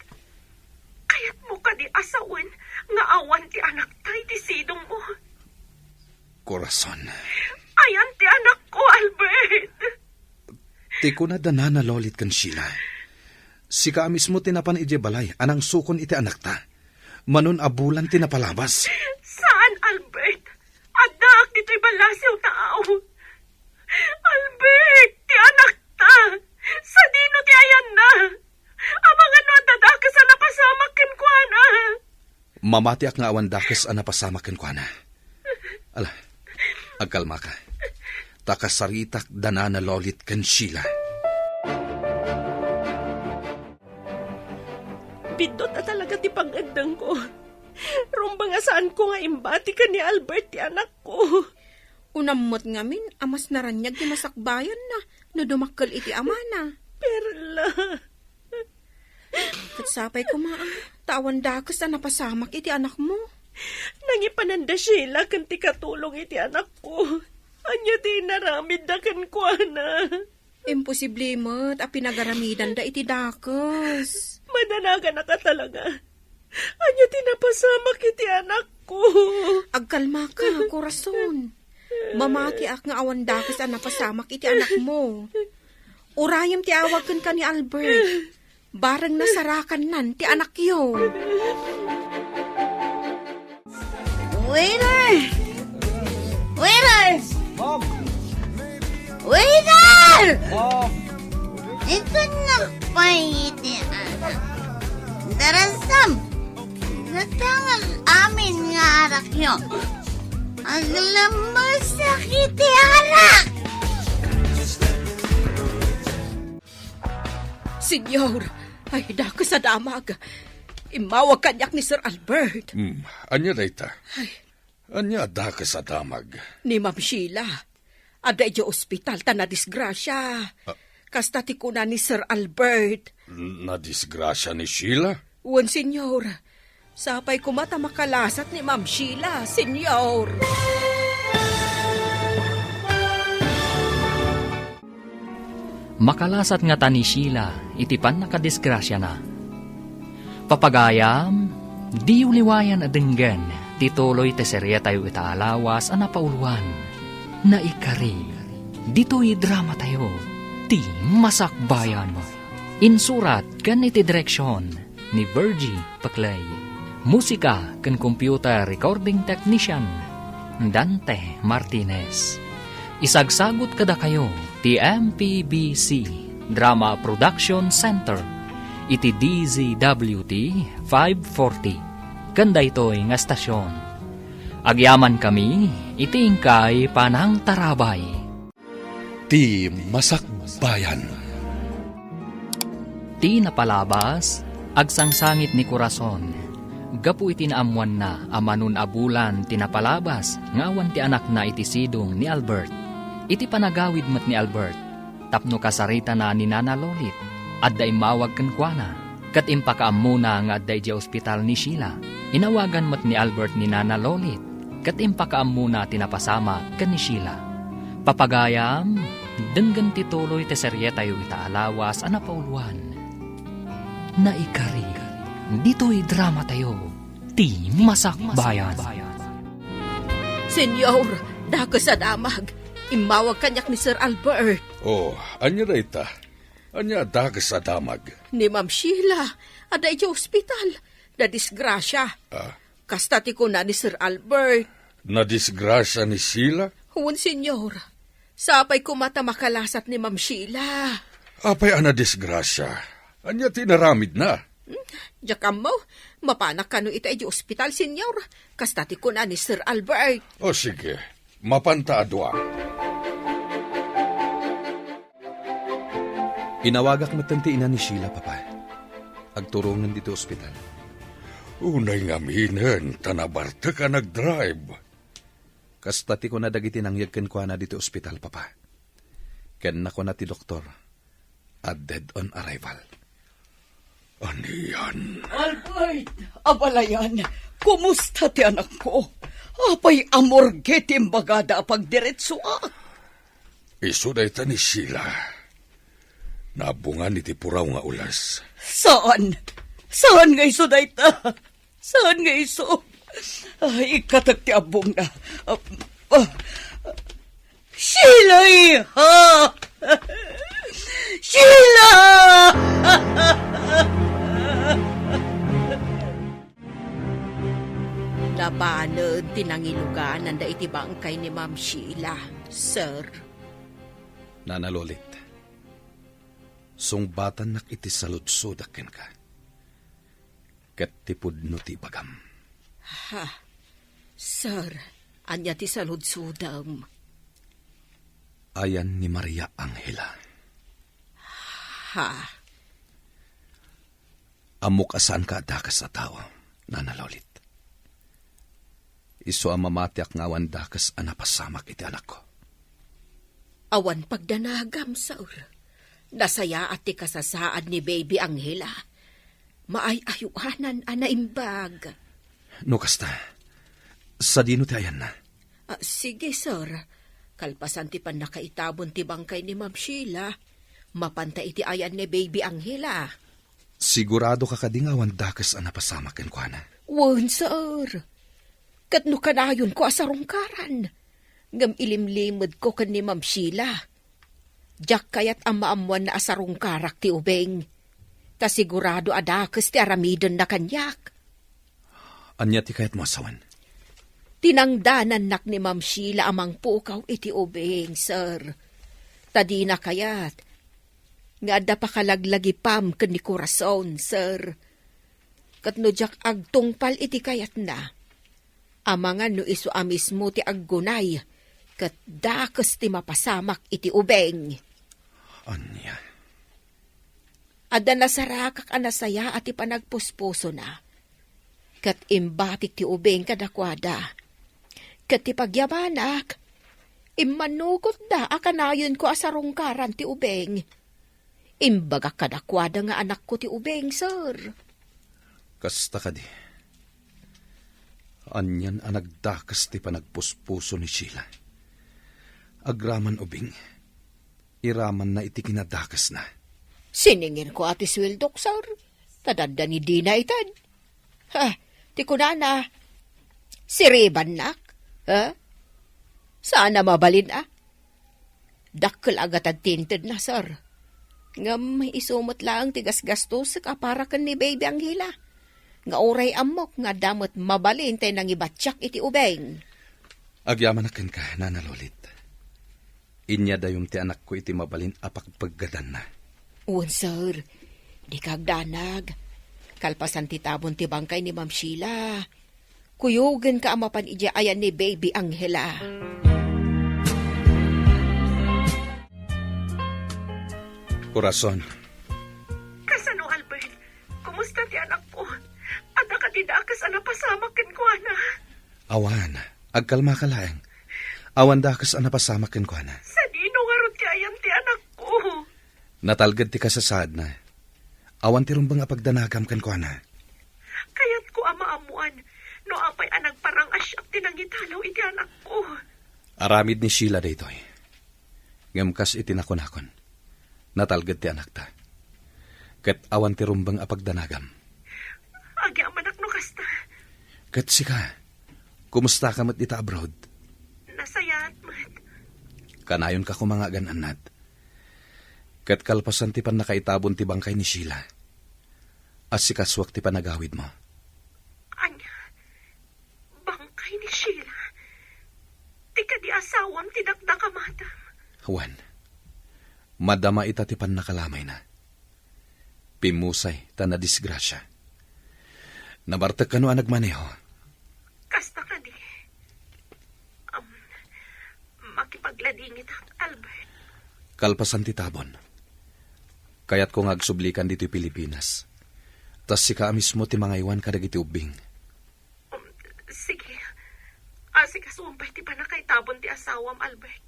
kayatmo kadi a sawen nga awan ti anakta iti sidongmo? Corazon. Ayan ti anakko, Albert. Ti kuna da Nana Lolit ken Sheila, sika a mismo ti napan idiay balay a nangsukon iti anakta. Manon a bulan ti napalabas. Saan, Albert? Addaak ditoy balasiw taaw. Albert, ti anakta. Sadino ti ayanna? Amangan no adda dakes a napasamak kenkuana. Mamatiak nga awan dakes a napasamak kenkuana. Ala, agkalmaka. Ta kasaritak da Nana Lolit ken Sheila. Biddut a talaga ti pangngeddengko. Rumbeng a saanko nga imbati ken ni Albert ti anakko. Unam met ngamin a mas naraniag ti masakbayanna no dumakkel iti amana. Perla. Ket sapay koma, a, ta awan dakes a napasamak iti anakmo. Nangipanan da Sheila ken ti katulong iti anakko. Ania ti inaramidda kenkuana? Imposible met a pinagaramidanda iti dakes. Madanaganaka talaga. Ania ti napasamak iti anakko? Agkalmaka, Corazon. Mamatiak nga awan dakes a napasamak iti anakmo. Urayem ti awag kenka ni Albert. Bareng nasarakannan ti anakyo. Waiter! Waiter! Ma'am! Waiter! Ma'am! Ikan na pay iti anak. Darasam! Datang amin nga arakyo. Aglamusak iti arak! Senyor, ay, dakes a damag. Immawag kaniak ni Sir Albert. Hmm, ania dayta? Ay. Ania a dakes a damag? Ni Ma'am Sheila. Adda idiay ospital ta nadisgrasia. Ah. Kasta ti kuna ni Sir Albert. N-, nadisgrasia ni Sheila? Wen, senyor. Sapay koma ta makalasat ni Ma'am Sheila, senyor. Makalasat ngata ni Sheila iti pannakadisgrasiana. Papagayam, diyo liwayan a denggen ti tuloy ti serietayo ita a lawas a napauluan. Naikari, ditoy dramatayo, Ti Masakbayan. Insurat ken iti direksion ni Virgie Paclay. Musika ken computer recording technician, Dante Martinez. Isagsagut kadakayo ti M P B C Drama Production Center iti D Z W T five forty. Ken daytoy nga estasion, agyamankami iti inkay panangtarabay. Ti Masakbayan. Ti napalabas, agsangsangit ni Corazon gapu iti naammoanna a manon a bulan ti napalabas nga awan ti anakna iti sidong ni Albert. Iti panagawid met ni Albert, tapno kasaritana ni Nana Lolit, adda immawag kenkuana. Ket impakaammona nga adda idiay ospital ni Sheila. Inawagan met ni Albert ni Nana Lolit, ket impakaammona ti napasamak ken ni Sheila. Papagayam, denggen ti tuloy ti serietayo ita a lawas a napauluan. Naikari, ditoy dramatayo, Ti Masakbayan. Senyor, dakes a damag. Immawag kaniak ni Sir Albert. Oh, ania dayta? Ania a dakes a damag? Ni Ma'am Sheila, adda idiay ospital. Nadisgrasia. Ah? Kasta ti kuna ni Sir Albert. Nadisgrasia ni Sheila? Wen, senyor. Sapay koma ta makalasat ni Ma'am Sheila. Apay a nadisgrasia? Ania ti inaramidna? Hmm, diak ammo. Mapanak kano ita idiay ospital, senyor. Kasta ti kuna ni Sir Albert. O, sige. Mapanta a dua. Inawagak metten ti ina ni Sheila, Papa. Agturongen ditoy ospital. Unay ngaminen ta nabartek a nagdrive. Kasta ti kuna dagiti nangyeg kenkuana ditoy ospital, Papa. Ken nakuna ti doktor a dead on arrival. Anian? Albert, abalayan, kumusta ti anakko? Apay a morgue ti imbagada a pagdiretsoak? Isu dayta ni Sheila. Nabungan iti puraw nga ules. Saan? Saan nga isu dayta? Saan nga isu? Ay, ikkatak ti abbongna. Ah, ah, Sheila, iha! Sheila! Nabaned ti nangilugananda iti bangkay ni Ma'am Sheila, sir. Nana Lolit, sungbatannak iti saludsodak kenka. Ket ti pudno ti ibagam. Ha? Sir, ania ti saludsodem? Ayan ni Maria Angela. Ha? Ammok a saanka a dakes a tao, Nana Lolit. Isu a mamatiak nga awan dakes a napasamak iti anakko. Awan pagdanagam, sir. Nasayaat ti kasasaad ni Baby Angela. Maay-ayoanan a naimbag. No kasta, sadino ti ayanna? Ah, sige, sir. Kalpasan ti pannakaitabon ti bangkay ni Ma'am Sheila, mapanta iti ayan ni Baby Angela. Sigurado ka kadi nga awan dakes a napasamak kenkuana? Wen, sir. Ket no kanayonko a sarungkaran, ngem ilimlimedko ken ni Ma'am Sheila. Diak kayat a maammoanna a sarungkarak ti ubing. Ta sigurado a dakes ti aramidenna kaniak. Ania ti kayatmo a sawen? Tinangdanannak ni Ma'am Sheila a mangpukaw iti ubing, sir. Ta dina kayat nga adda pakalaglagipam ken ni Corazon, sir. Ket no diak agtungpal iti kayatna, amangan no isu a mismo ti aggunay ket dakes ti mapasamak iti ubing. Ania? Adda nasarakak a nasayaat ti panagpuspusona. Ket imbatik ti ubing kadakuada. Ket ti pagyamanak, immanugotda a kanayonko a sarungkaran ti ubing. Imbagak kadakuada nga anakko ti ubing, sir. Kasta kadi. Anian a nagdakes ti panagpuspuso ni Sheila. Agraman ubing, iramanna iti kinadakesna. Siningirko a ti sueldok, sir. Ta dadda ni dina ited. Ha, ti kunana, siribannak? Ha? Saan a mabalin, a? Dakkel a gatad ti intedna, sir. Ngem isu met laeng ti gasgastosek a para ken ni Baby Angela. Nga uray ammok nga adda met mabalin ti nangibatiak iti ubing. Agyamanak kenka, Nana Lolit. Inyadayom ti anakko iti mabalin a pagpeggedanna. Wen, sir. Dika agdanag. Kalpasan ti tabon ti bangkay ni Ma'am Sheila, kuyogenka a mapan idiay ayan ni Baby Angela. Corazon. Kasano, Albert? Kumusta ti anakko? Adda kadi dakes a napasamak kenkuana? Awan. Agkalmaka laeng. Awan dakes a napasamak kenkuana. Sadino ngarud ti ayan ti anakko? Natalged ti kasasaadna. Awan ti rumbeng a pagdanagam kenkuana. Kayatko a maammoan no apay a nagparang-asiak ti nangitalaw iti anakko. Aramid ni Sheila daytoy. Ngem kas iti nakunakon, natalged ti anakta. Ket awan ti rumbeng a pagdanagam. Agyamanak no kasta. Ket sika, kumusta ka met ita abroad? Nasayaat met. Kanayonka koma nga agan-annad. Ket kalpasan ti pannakaitabon ti bangkay ni Sheila, assikasuak ti panagawidmo. Ania? Bangkay ni Sheila? Ti kadi asawam ti dakdakamatam? Wen, madama ita ti pannakalamayna. Pimmusay ta nadisgrasia. Nabartek kano a nagmaneho. Kasta kadi. Am, makipagladingitak, Albert. Kalpasan ti tabon, kayatko nga agsublikan ditoy Pilipinas. Ta sika a mismo ti mangaywan kadagiti ubbing. Um, sige. Asikasuam pay ti pannakaitabon ti asawam, Albert.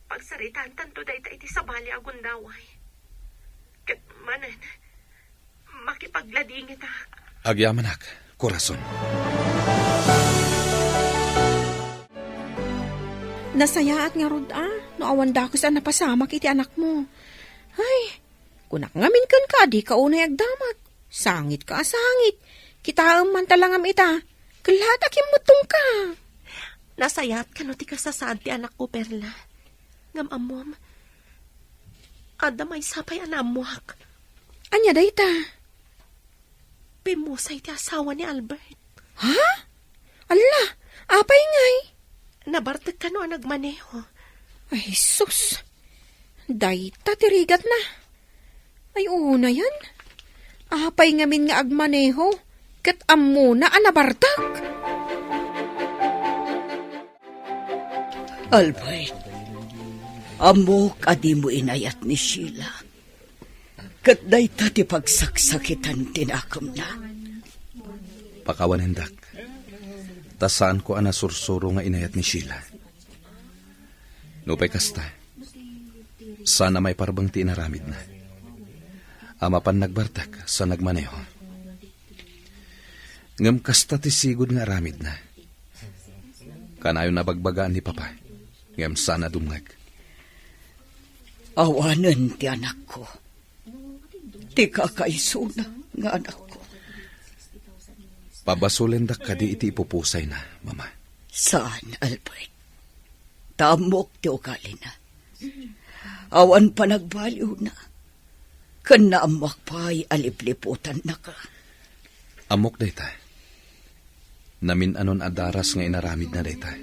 Pagsaritaantanto dayta iti sabali a gundaway. Ket manen, Ladingitak. Agyamanak, korason. Nasayaat ngarud a, no awan dakes a napasamak iti anakmo. Ay, kunak ngamin kenka a dika unay agdamag. Sangit ka a sangit. Kitaem man ta langam ita. Kellaat a kimmuttongka. Nasayaat kano ti kasasaad ti anakko, Perla. Ngem ammom, adda maysa pay a naammoak. Ania dayta? Pimmusay ti asawa ni Albert. Ha? Alla, apay ngay? Nabartek kano a nagmaneho. Ay, sus. Dayta ti rigatna. Ay, unayen. Apay ngamin nga agmaneho ket ammona a nabartek? Albert, ammok a dimo inayat ni Sheila. Ket dayta ti pagsaksakitan ti nakemna. Pakawanendak, ta saanko a nasursuro nga inayat ni Sheila. Nupay kasta, saan a maiparbeng ti inaramidna. A mapan nagbartek sa nagmaneho. Ngem kasta ti sigud nga aramidna. Kanayon a bagbagaan ni Papa, ngem saan a dumngeg. Awanen ti anakko. Ti kakaisuna nga anakko. Pabasolendak kadi iti ipupusayna, Mama? Saan, Albert. Ta ammok ti ugalina. Awan panagbaliwna. Ken naammoak pay a lipliputannaka. Ammok dayta. Namin-anon a daras nga inaramidna dayta.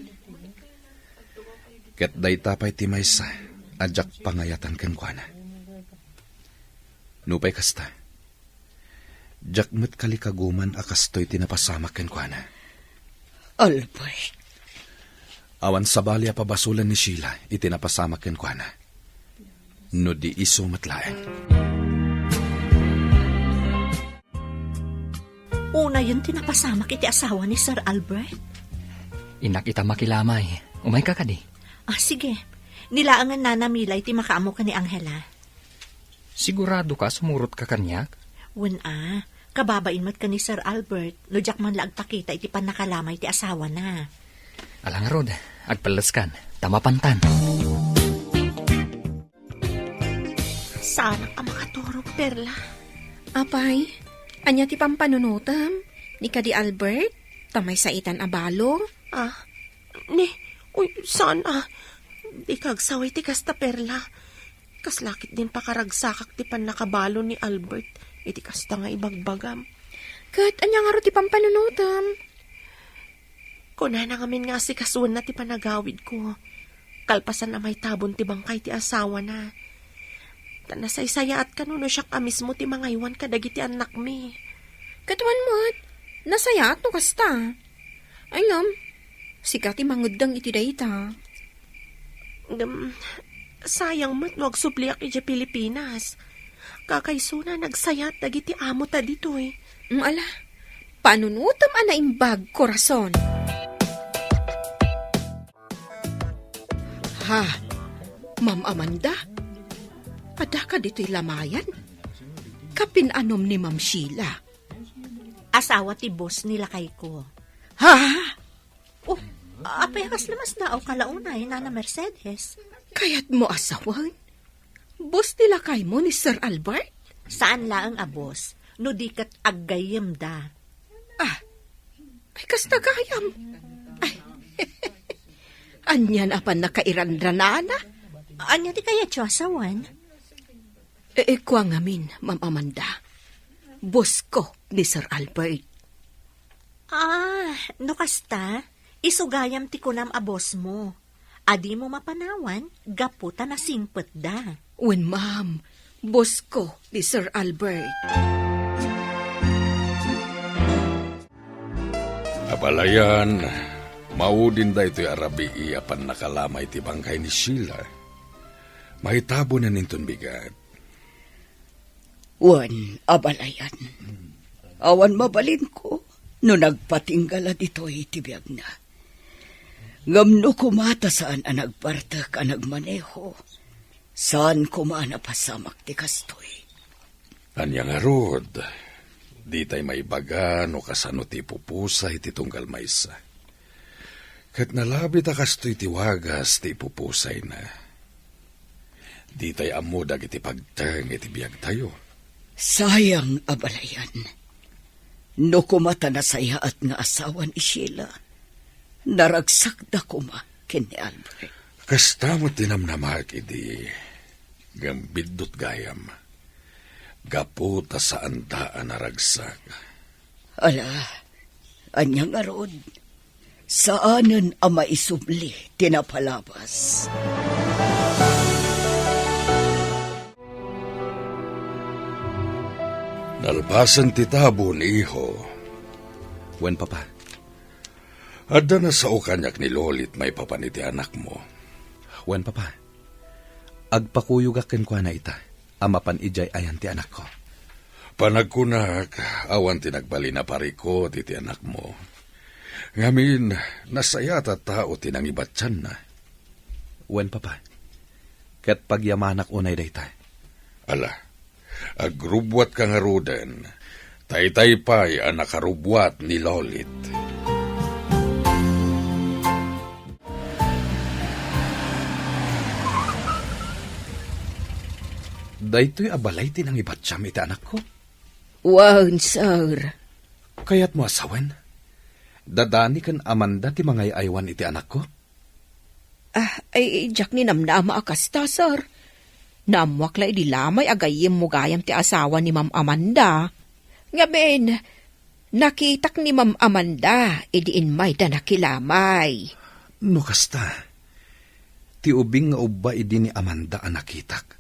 Ket dayta pay ti maysa a diak pangayatan kenkuana. Nupay kasta, diak met kalikaguman a kastoy ti napasamak kenkuana. Albert. Awan sabali a pabasolen ni Sheila iti napasamak kenkuana. No di isu met laeng. Unayen ti napasamak iti asawa ni Sir Albert? Innak ita makilamay. Umayka kadi? Ah, sige. Ni laengen Nana Milay ti makaammo ken ni Angela. Sigurado ka a sumurot ka kaniak? Wen a, kababain met ken ni Sir Albert no diak man la agpakita iti pannakalamay ti asawana. Ala ngarud, agpelleskan, ta mapantan. Saanak a makaturog, Perla. Apay, ania ti pampanunotem? Ni kadi Albert, ta maysa itan a balo? Ah, ni, uy, saan a. Dika agsaway ti kasta, Perla. Kasla ketdin pakaragsakak ti pannakabalo ni Albert iti kasta nga ibagbagam. Ket ania ngarud ti pampanunotem? Kunana ngamin nga asikasuenna ti panagawidko, kalpasan a maitabon ti bangkay ti asawana. Ta nasaysayaat kano no siak a mismo ti mangaywan kadagiti annakmi. Ket wen met, nasayaat no kasta. Ay ngem, sika ti mangeddeng iti dayta. Ngem, sayang met no agsubliak idiay Pilipinas. Kakaisuna, nagsayaat dagiti amota ditoy. Mm, ala, panunotem a naimbag, korason. Ha, Ma'am Amanda, adda ka ditoy lamayan? Kapin-anom ni Ma'am Sheila? Asawa ti boss ni lakayko. Ha? Oh, apay a kasla masdaawka la unay, Nana Mercedes? Kayatmo a sawen? Boss ti lakaymo ni Sir Albert? Saan laeng a boss, no di ket aggayyemda. Ah, ay, kasta gayam. Ay, ania a pannakairanranana? Ania ti kayatyo a sawen? E, e, kua ngamin, Ma'am Amanda. Bossko ni Sir Albert. Ah, no kasta, isu gayam ti kunam a bosmo. A dimo mapanawan gapu ta nasingpetda. Wen, ma'am, bossko ni Sir Albert. Abalayan, maudin daytoy a rabii a pannakalamay ti bangkay ni Sheila. Maitabonen inton bigat. Wen, abalayan. Awan mabalinko no nagpatingga la ditoy ti biagna. Ngem no koma ta saan a nagbartek a nagmaneho, saan koma a napasamak ti kastoy. Ania ngarud? Ditay maibaga no kasano ti ipupusay ti tunggal maysa. Ket nalabit a kastoy ti wagas ti ipupusayna. Ditay ammo dagiti pagteng iti biagtayo. Sayang a balayan. No koma ta nasayaat nga asawa ni Sheila, naragsakda koma ken ni Albert. Kasta met ti namnamak idi, ngem biddut gayam. Gapu ta saanda a naragsak. Ala, ania ngarud? Saanen a maisubli ti napalabas. Nalpasen ti tabo ni Iho. Wen, Papa. Adda nasao kaniak ni Lolit maipapan iti anakmo. Wen, Papa. Agpakuyogak kenkuana ita a mapan idiay ayan ti anakko. Panagkunak, awan ti nagbalin a parikut iti anakmo. Ngamin, nasayaat a tao ti nangibatianna. Wen, Papa. Ket pagyamanak unay dayta. Ala, agrubbuatka ngaruden. Taytay pay a nakarubbuat ni Lolit. Daytoy a balay ti nangibatiam iti anakko? Wen, sir. Kayatmo a sawen? Dadani ken Amanda ti mangay-aywan iti anakko? Ah, ay, diak ni namnama a kasta, sir. Naammuak la idi lamay a gayyem mo gayam ti asawa ni Ma'am Amanda. Ngamin, nakitak ni Ma'am Amanda idi immay da nakilamay. No kasta, ti ubing nga ubba idi ni Amanda a nakitak,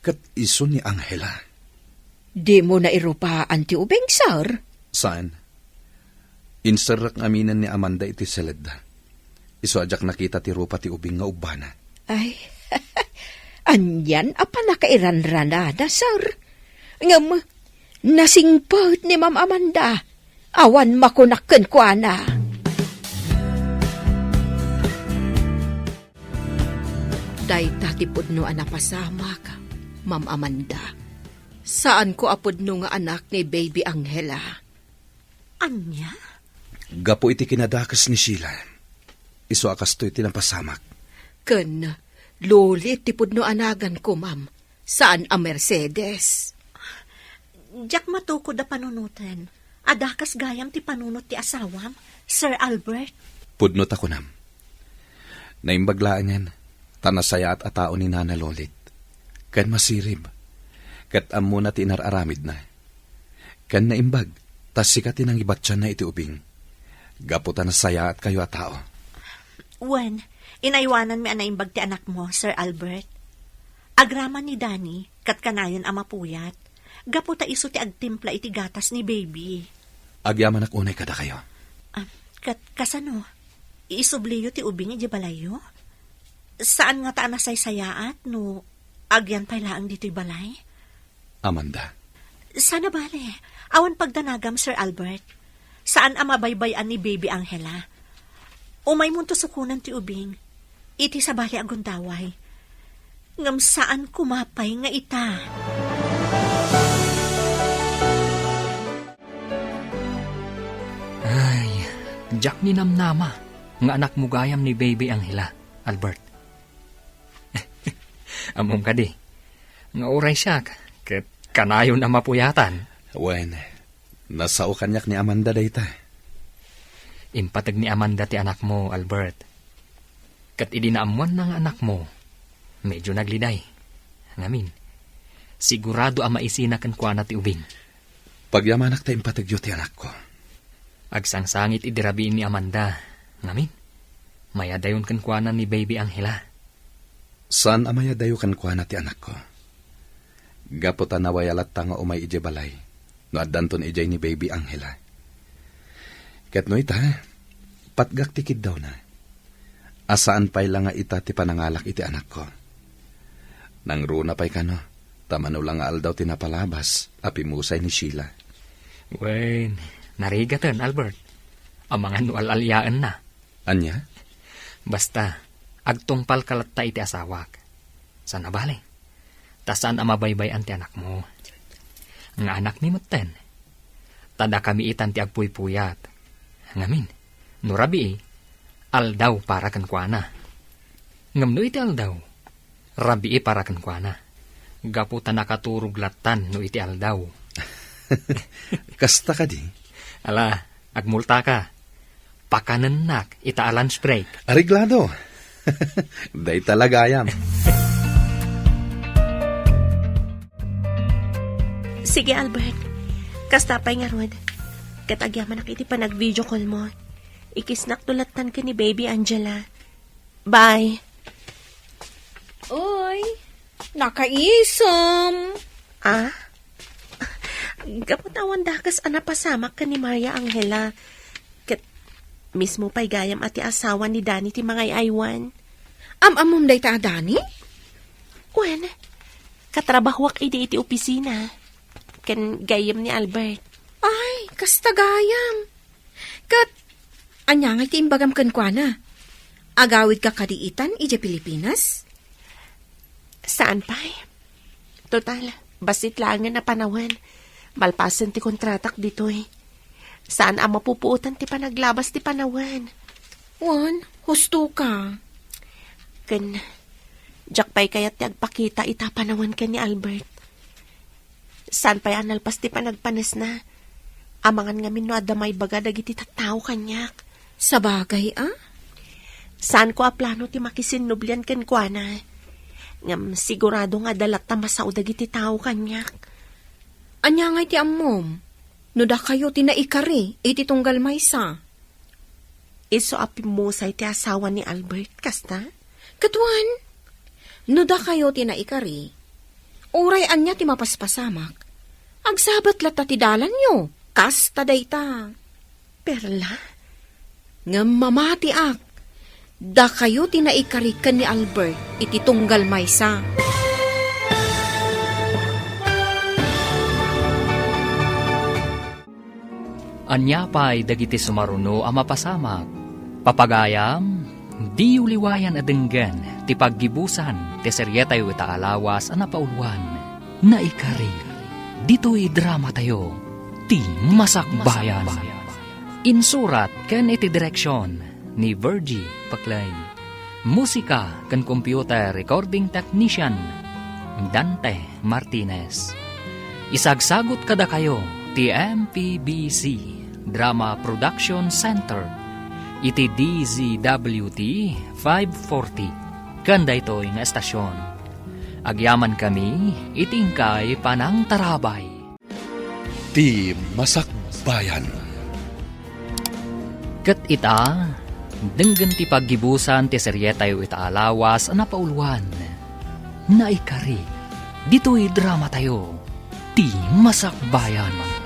ket isu ni Angela. Dimo nairupaan ti ubing, sir? Saan. Inserrek ngaminen ni Amanda iti seledda. Isu a diak nakita ti rupa ti ubing nga ubbana. Ay, anian a pannakairanranada, sir. Ngem, nasingpet ni Ma'am Amanda. Awan makunak kenkuana. Dayta ti pudno a napasamak, Ma'am Amanda. Saanko a pudno nga anak ni Baby Angela. Ania? Gapu iti kinadakes ni Sheila. Isu a kastoy ti napasamak. Ken Lolit ti pudno a naganko, ma'am. Saan a Mercedes. Diak matukod a panunoten. Adda kas gayam ti panunot ti asawam, Sir Albert. Pudno ta kunam. Naimbag laengen, ta nasayaat a tao ni Nana Lolit. Ken masirib. Ket ammona ti inar-aramidna. Ken naimbag, ta sika ti nangibatianna iti ubing. Gapu ta nasayaatkayo a tao. Wen, inaywananmi a naimbag ti anakmo, Sir Albert. Agraman ni Danny, ket kanayon a mapuyat. Gapu ta isu ti agtimpla iti gatas ni Baby. Agyamanak unay kadakayo. Ah, ket kasano? Isubliyo ti ubing idiay balayyo? Saan ngata a nasaysayaat no agyan pay laeng ditoy balay? Amanda. Saan a bale, awan pagdanagam, Sir Albert. Saan a mabaybay-an ni Baby Angela. Umaymonto sukonen ti ubing. Iti sabali a gundaway. Ngem saan koma pay nga ita. Ay, diak ni namnama nga anakmo gayam ni Baby Angela, Albert. Ammom kadi, nga uray siak, ket kanayon a mapuyatan. Wen, nasao kaniak ni Amanda dayta. Impateg ni Amanda ti anakmo, Albert. Ket idi naammoanna nga anakmo, medyo nagliday. Ngamin, sigurado a maisina kenkuana ti ubing. Pagyamanak ta impategyo ti anakko. Agsangsangit idi rabii ni Amanda. Ngamin, mayadayon kenkuana ni Baby Angela. Saan a mayadayo kenkuana ti anakko. Gapu ta nawaya latta nga umay idiay balay no addanton idiay ni Baby Angela. Ket no ita, patgak ti kiddawna. A saan pay la nga ita ti panangalak iti anakko. Nangruna pay kano, ta mano la nga aldaw ti napalabas a pimmusay ni Sheila. Wen, narigaten, Albert. Amangan no al-aliaenna. Ania? Basta, agtungpalka latta iti asawak. Saan a bale. Ta saan a mabaybay-an ti anakmo. Nga anakmi metten. Ta dakami itan ti agpuypuyat. Ngamin, no rabii, aldaw para kenkuana. Ngem no iti aldaw, rabii para kenkuana. Gapu ta nakaturog lattan no iti aldaw. Kasta kadi? Ala, agmultaka. Pakanennak ita a lunch break. Areglado. Dayta la gayam. Sige, Albert. Kasta pay ngarud. Ket agyamanak iti panag-video call mo. Ikisnak to lattan ken ni Baby Angela. Bye. Uy, nakaisem. Ah? Gapu ta awan dakes a napasamak ken ni Maria Angela. Ket mismo pay gayam a ti asawa ni Danny ti mangay-aywan. Am-ammom dayta a Danny? Wen, katrabahoak idi iti opisina. Ken gayyem ni Albert. Ay, kasta gayam. Ket, ania ngay ti imbagam kenkuana? Agawidka kadi itan idiay Pilipinas? Saan pay. Total, bassit laengen a panawen. Malpasen ti kontratak ditoy. Saan a mapupuotan ti panaglabas ti panawen. Wen, husto ka. Ken, diak pay kayat ti agpakita ita a panawen ken ni Albert. Saan pay a nalpas ti panagpanesna. Amangan ngamin no adda maibaga dagiti tattao kaniak. Sabagay a? Saanko a plano ti makisinnublian kenkuana. Ngem sigurado nga adda latta masao dagiti tao kaniak. Ania ngay ti ammom? No dakayo ti naikari iti tunggal maysa? Isu a pimmusay ti asawa ni Albert, kasta? Ket wen, no dakayo ti naikari, uray ania ti mapaspasamak, agsabat latta ti dalanyo, kasta dayta. Perla? Ngem mamatiak, dakayo ti naikari ken ni Albert iti tunggal maysa. Ania pay dagiti sumaruno a mapasamak? Papagayam, diyo liwayan a denggen ti paggibusan ti serietayo ita a lawas a napauluan, Naikari. Ditoy dramatayo, Ti Masakbayan. Insurat ken iti direksion ni Virgie Paclay. Musika ken computer recording technician, Dante Martinez. Isagsagut kadakayo ti M P B C Drama Production Center iti D Z W T five forty ken daytoy nga estasion. Agyamankami iti inkay panangtarabay. Ti Masakbayan. Ket ita, denggen ti paggibusan ti serietayo ita a lawas a napauluan, Naikari. Ditoy dramatayo, Ti Masakbayan.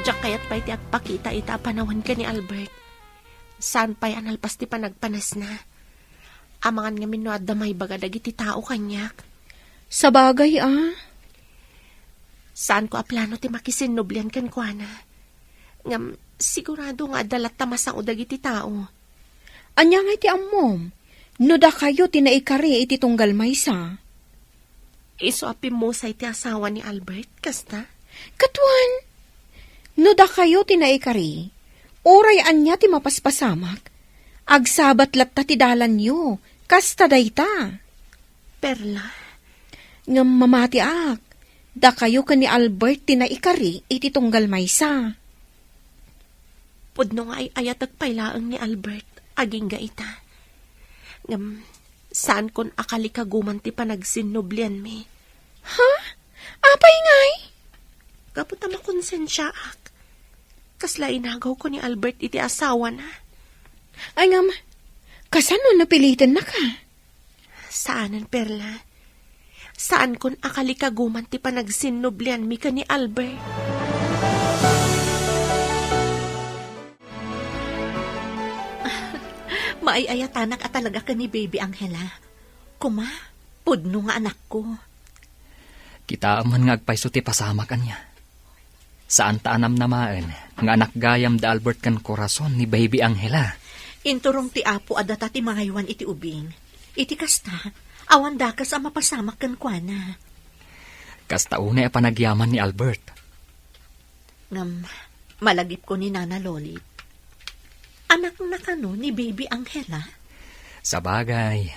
Diak kayat pay ti agpakita ita a panawen ken ni Albert. Saan pay a nalpas ti panagpanesna. Amangan ngamin no adda maibaga dagiti tao kaniak. Sabagay a. Saanko a plano ti makisinnublian kenkuana. Ngem sigurado nga adda latta masao dagiti tao. Ania ngay ti ammom? No dakayo ti naikari iti tunggal maysa. Isu a pimmusay ti asawa ni Albert, kasta? Ket wen, no dakayo ti naikari, uray ania ti mapaspasamak, agsabat latta ti dalanyo, kasta dayta. Perla? Ngem mamatiak, dakayo ken ni Albert ti naikari iti tunggal maysa. Pudno nga ay-ayatek pay laeng ni Albert, agingga ita. Ngem, saankon a kalikaguman ti panagsinnublianmi. Ha? Apay ngay? Gapu ta makonsensiaak. Kasla inagawko ni Albert iti asawana. Ay ngem, kasano napilitennaka? Saanen, Perla. Saankon a kalikaguman ti panagsinnublianmi ken ni Albert. Maay-ayatanak a talaga ken ni Baby Angela. Kuma, pudno nga anakko. Kitaem man nga agpayso ti pasamak, ania. Saan ta a namnamaen nga anak gayam da Albert ken Corazon ni Baby Angela. Inturong ti Apo a data ti mangaywan iti ubing. Iti kasta, awan dakes a mapasamak kenkuana. Kasta unay a panagyaman ni Albert. Ngem, malagipko ni Nana Lolit. Anakna kano ni Baby Angela? Sabagay,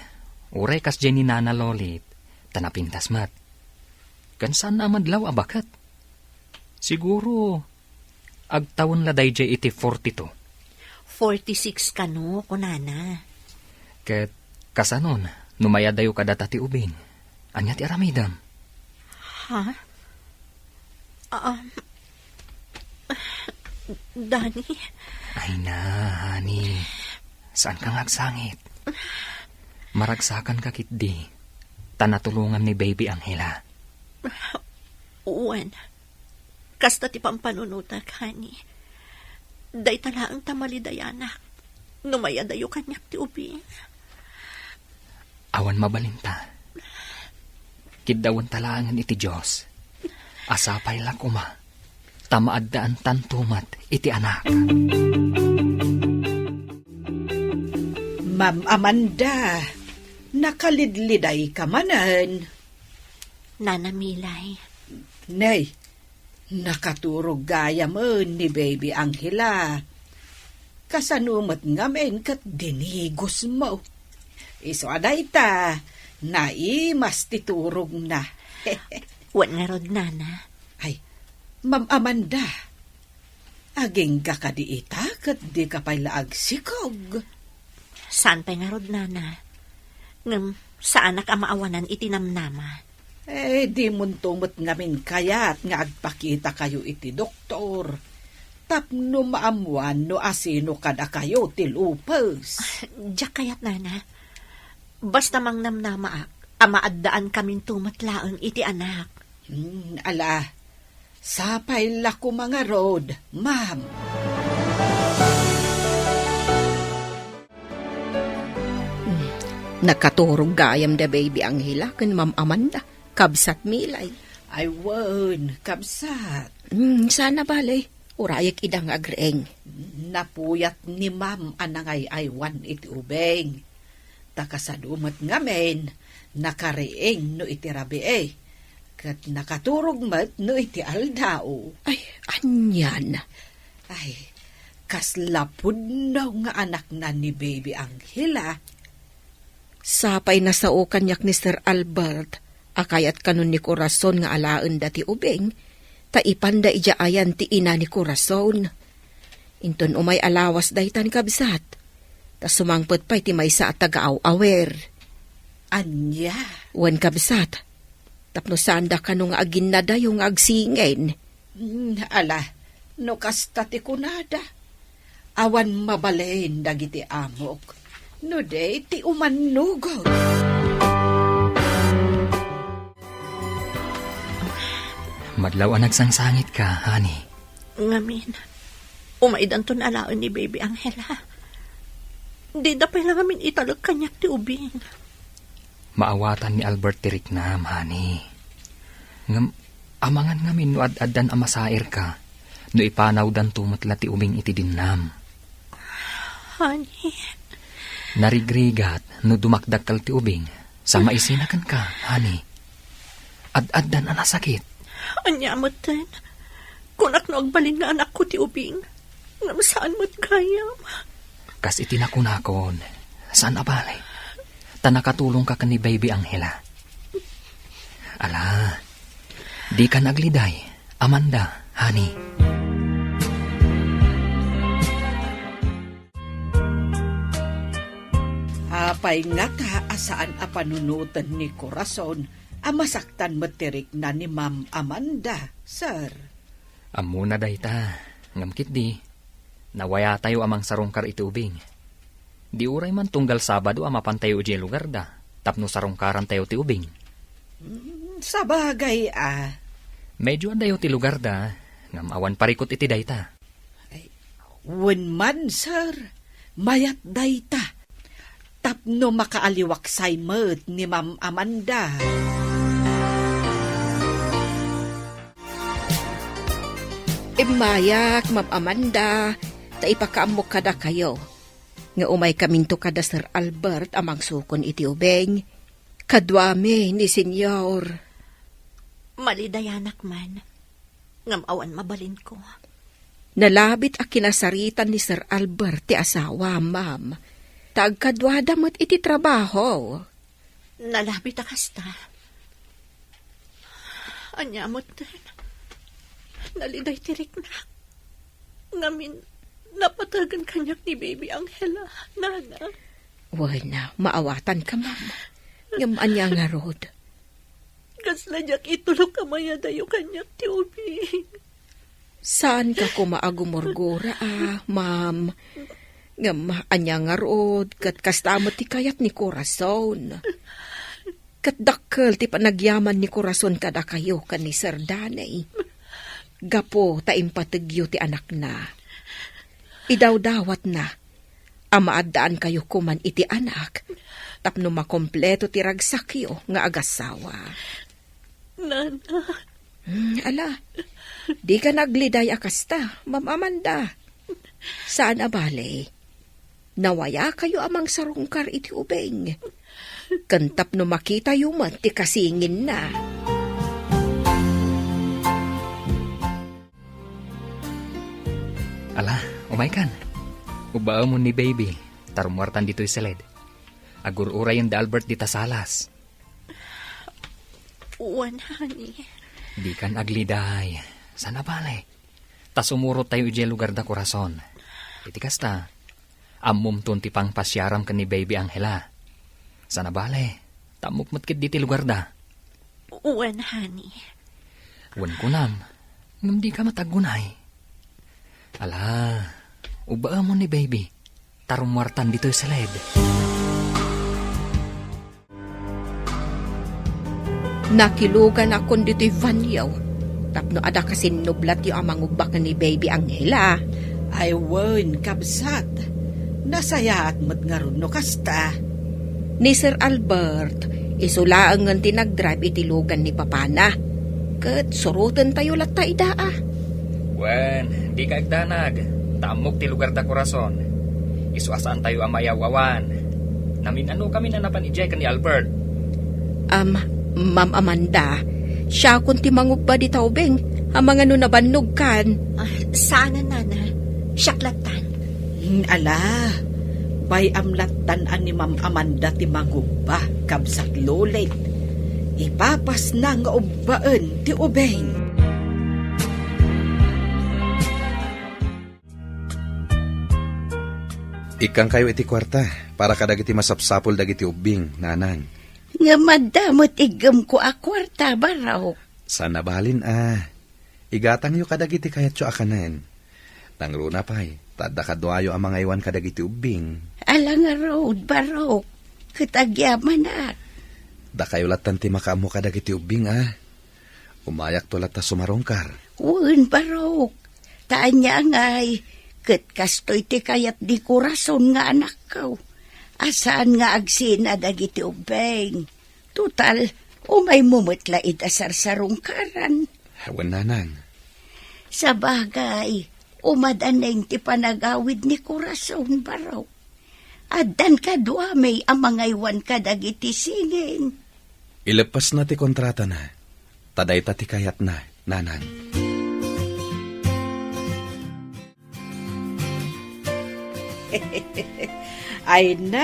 uray kasdiay ni Nana Lolit, ta napintas met. Ken saanna a madlaw a baket. Siguro, agtawen la daydiay iti forty-two. Forty-six kano, kunana. Ket kasanon, no mayadayo kadata ti ubing? Ania ti aramidem? Ha? Um, Danny? Ay na, honey. Saanka nga agsangit? Maragsakanka ketdi, ta natulongam ni Baby Angela. Wen, kasta ti pampanunotak, honey. Dayta laeng ta malidayanak no mayadayo kaniak ti ubing. Awan mabalinta. Kiddawenta laengen iti Dios. A sapay la koma ta maaddaantanto met iti anak. Ma'am Amanda, nakalidlidayka manen. Nana Milay. Nay, nakaturog gayamen ni Baby Angela. Kasano met ngamin ket dinigos mo? Isu a dayta, naimas ti turogna. Wen ngarud, Nana. Ay, Ma'am Amanda, agingga kadi ita ket dika pay la agsikog? Saan pay ngarud, Nana. Ngem saanak a maawanan iti namnama. Eh, dimonto met ngamin kayat nga agpakitakayo iti doktor tapno maammoan no asino kadakayo ti lupus. Diak kayat, Nana. Basta mangnamnamaak a maaddaankaminto met laeng iti anak. Hmm, ala, sapay la koma ngarud, ma'am. Hmm, nakaturog gayam da Baby Angela ken Ma'am Amanda, kabsat Milay. Ay wen, kabsat. Hmm, saan a bale, urayek ida nga agriing. Napuyat ni Ma'am a nangay-aywan iti ubing. Ta kasano met ngamin, nakariing no iti rabii, ket nakaturog met no iti aldaw. Ay, anian? Ay, kasla pudno nga anakna ni Baby Angela. Sapay nasao kaniak ni Sir Albert a kayat kanon ni Corazon nga alaenda ti ubing, ta ipanda idiay ayan ti ina ni Corazon. Inton umay a lawas dayta ni kabsat, ta sumangpet pay ti maysa a tagaaw-awer. Ania? Wen, kabsat, tapno saanda kano nga aginnadayo nga agsingin. Hmm, ala, no kasta ti kunada, awan mabalin dagiti amok no di ti umannugod. Madlaw a nagsangsangitka, honey. Ngamin, umaydanton alaen ni Baby Angela. Dida pay la ngamin italek kaniak ti ubing. Maawatan ni Albert ti riknam, honey. Ngem, amangan ngamin no ad-addan a masairka no ipanawdanto met la ti ubing iti dinnam. Honey. Narigrigat no dumakdakkel ti ubing sa maisina kenka, honey. Ad-addan a nasakit. Ania metten? Kunak no agbalin nga anakko ti ubing, ngem saan met gayam. Kas iti nakunakon, saan a bale. Ta nakatulongka ken ni Baby Angela. Ala, dikan agliday, Amanda, honey. Apay ngata a saan a panunoten ni Corazon a masaktan met ti rikna ni Ma'am Amanda, sir? Ammona dayta, ngem ketdi, nawayatayo a mangsarungkar iti ubing. Di uray man tunggal Sabado a mapantayo idiay lugarda tapno sarungkarantayo ti ubing. Mm, sabagay a. Medyo adayo ti lugarda, ngem awan parikut iti dayta. Ay, wen man, sir, mayat dayta. Tapno makaaliwaksay met ni Ma'am Amanda. Immayak, Ma'am Amanda, ta ipakaammok kadakayo nga umaykaminto kada Sir Albert a mangsukon iti ubing. Kaduami ni Senyor. Malidayanak man. Ngem awan mabalinko. Nalabit a kinasaritan ni Sir Albert ti asawa, ma'am. Ta agkaduada met iti trabaho. Nalabit a kasta. Ania met ten? Naliday ti riknak. Ngamin, napategen kaniak ni Baby Angela, nana. Wen, maawatanka, ma'am. Ngem ania ngarud? Kasla diak itulok a mayadayo kaniak ti ubing. Saanka koma a gumurgura, a, ma'am. Ngem ania ngarud, ket kasta met ti kayat ni Corazon. Ket dakkel ti panagyaman ni Corazon kadakayo ken ni Sir Danny. Gapu ta impategyo ti anakna. Idawdawatna a maaddaankayo koman iti anak tapno makompleto ti ragsakyo nga agasawa. Nana. Hmm, ala, dika nagliday a kasta, Ma'am Amanda. Saan a bale, nawayakayo a mangsarungkar iti ubing. Ken tapno makitayo met ti kasinginna. Ala, umaykan. Ubbaemon ni Baby, ta rummuartan ditoy siled. Agur-urayen da Albert dita salas. Wen, honey. Dikan agliday. Saan a bale. Ta sumurot tayo idiay lugar da Corazon. Iti kasta, ammomton ti pangpasiaram ken ni Baby Angela. Saan a bale, ta ammok met ketdi ti lugar da. Wen, honey. Wen kunam, ngem dika met aggunay. Ala, ubbaemon ni Baby, ta rummuartan ditoy siled. Nakiluganakon ditoy banio tapno adda kasinnublatyo a mangubba ken ni Baby Angela. Ay wen, kabsat. Nasayaat met ngarud no kasta. Ni Sir Albert, isu laengen ti nagdrive iti lugan ni papana. Ket surotentayo latta ida, a. Wen, dika agdanag, ta ammok ti lugar da Corazon. Isu a saantayo a mayaw-awan. Namin-anokamin a napan idiay ken ni Albert. Am, Ma'am Amanda, siakon ti mangubba dita ubing, amangan no nabannogkan. Ah, saanen, nana. Siak lattan. Hmm, ala, bay-am lattan a ni Ma'am Amanda ti mangubba, kabsat Lolit. Ipapasna nga ubbaen ti ubing. Ikkankayo iti kuarta para kadagiti masapsapul dagiti ubbing, nanang. Ngem adda met iggemko a kuarta, Barok. Saan a balin a. Igatangyo kadagiti kayatyo a kanen. Nangruna pay, ta adda kaduayo a mangaywan kadagiti ubbing. Ala ngarud, Barok, ket agyamanak. Dakayo lattan ti makaammo kadagiti ubbing, a. Umayakto latta sumarungkar. Wen, Barok. Ta ania ngay, ket kastoy ti kayat di Corazon nga anakko. A saan nga agsina dagiti ubbing. Total, umaymo met la ida sarsarungkaran. Wen, nanang. Sabagay, umadaneng ti panagawid ni Corazon, Barok. Addan kaduami a mangaywan kadagiti singin. Ileppesna ti kontratana, ta dayta ti kayatna, nanang. Ay na,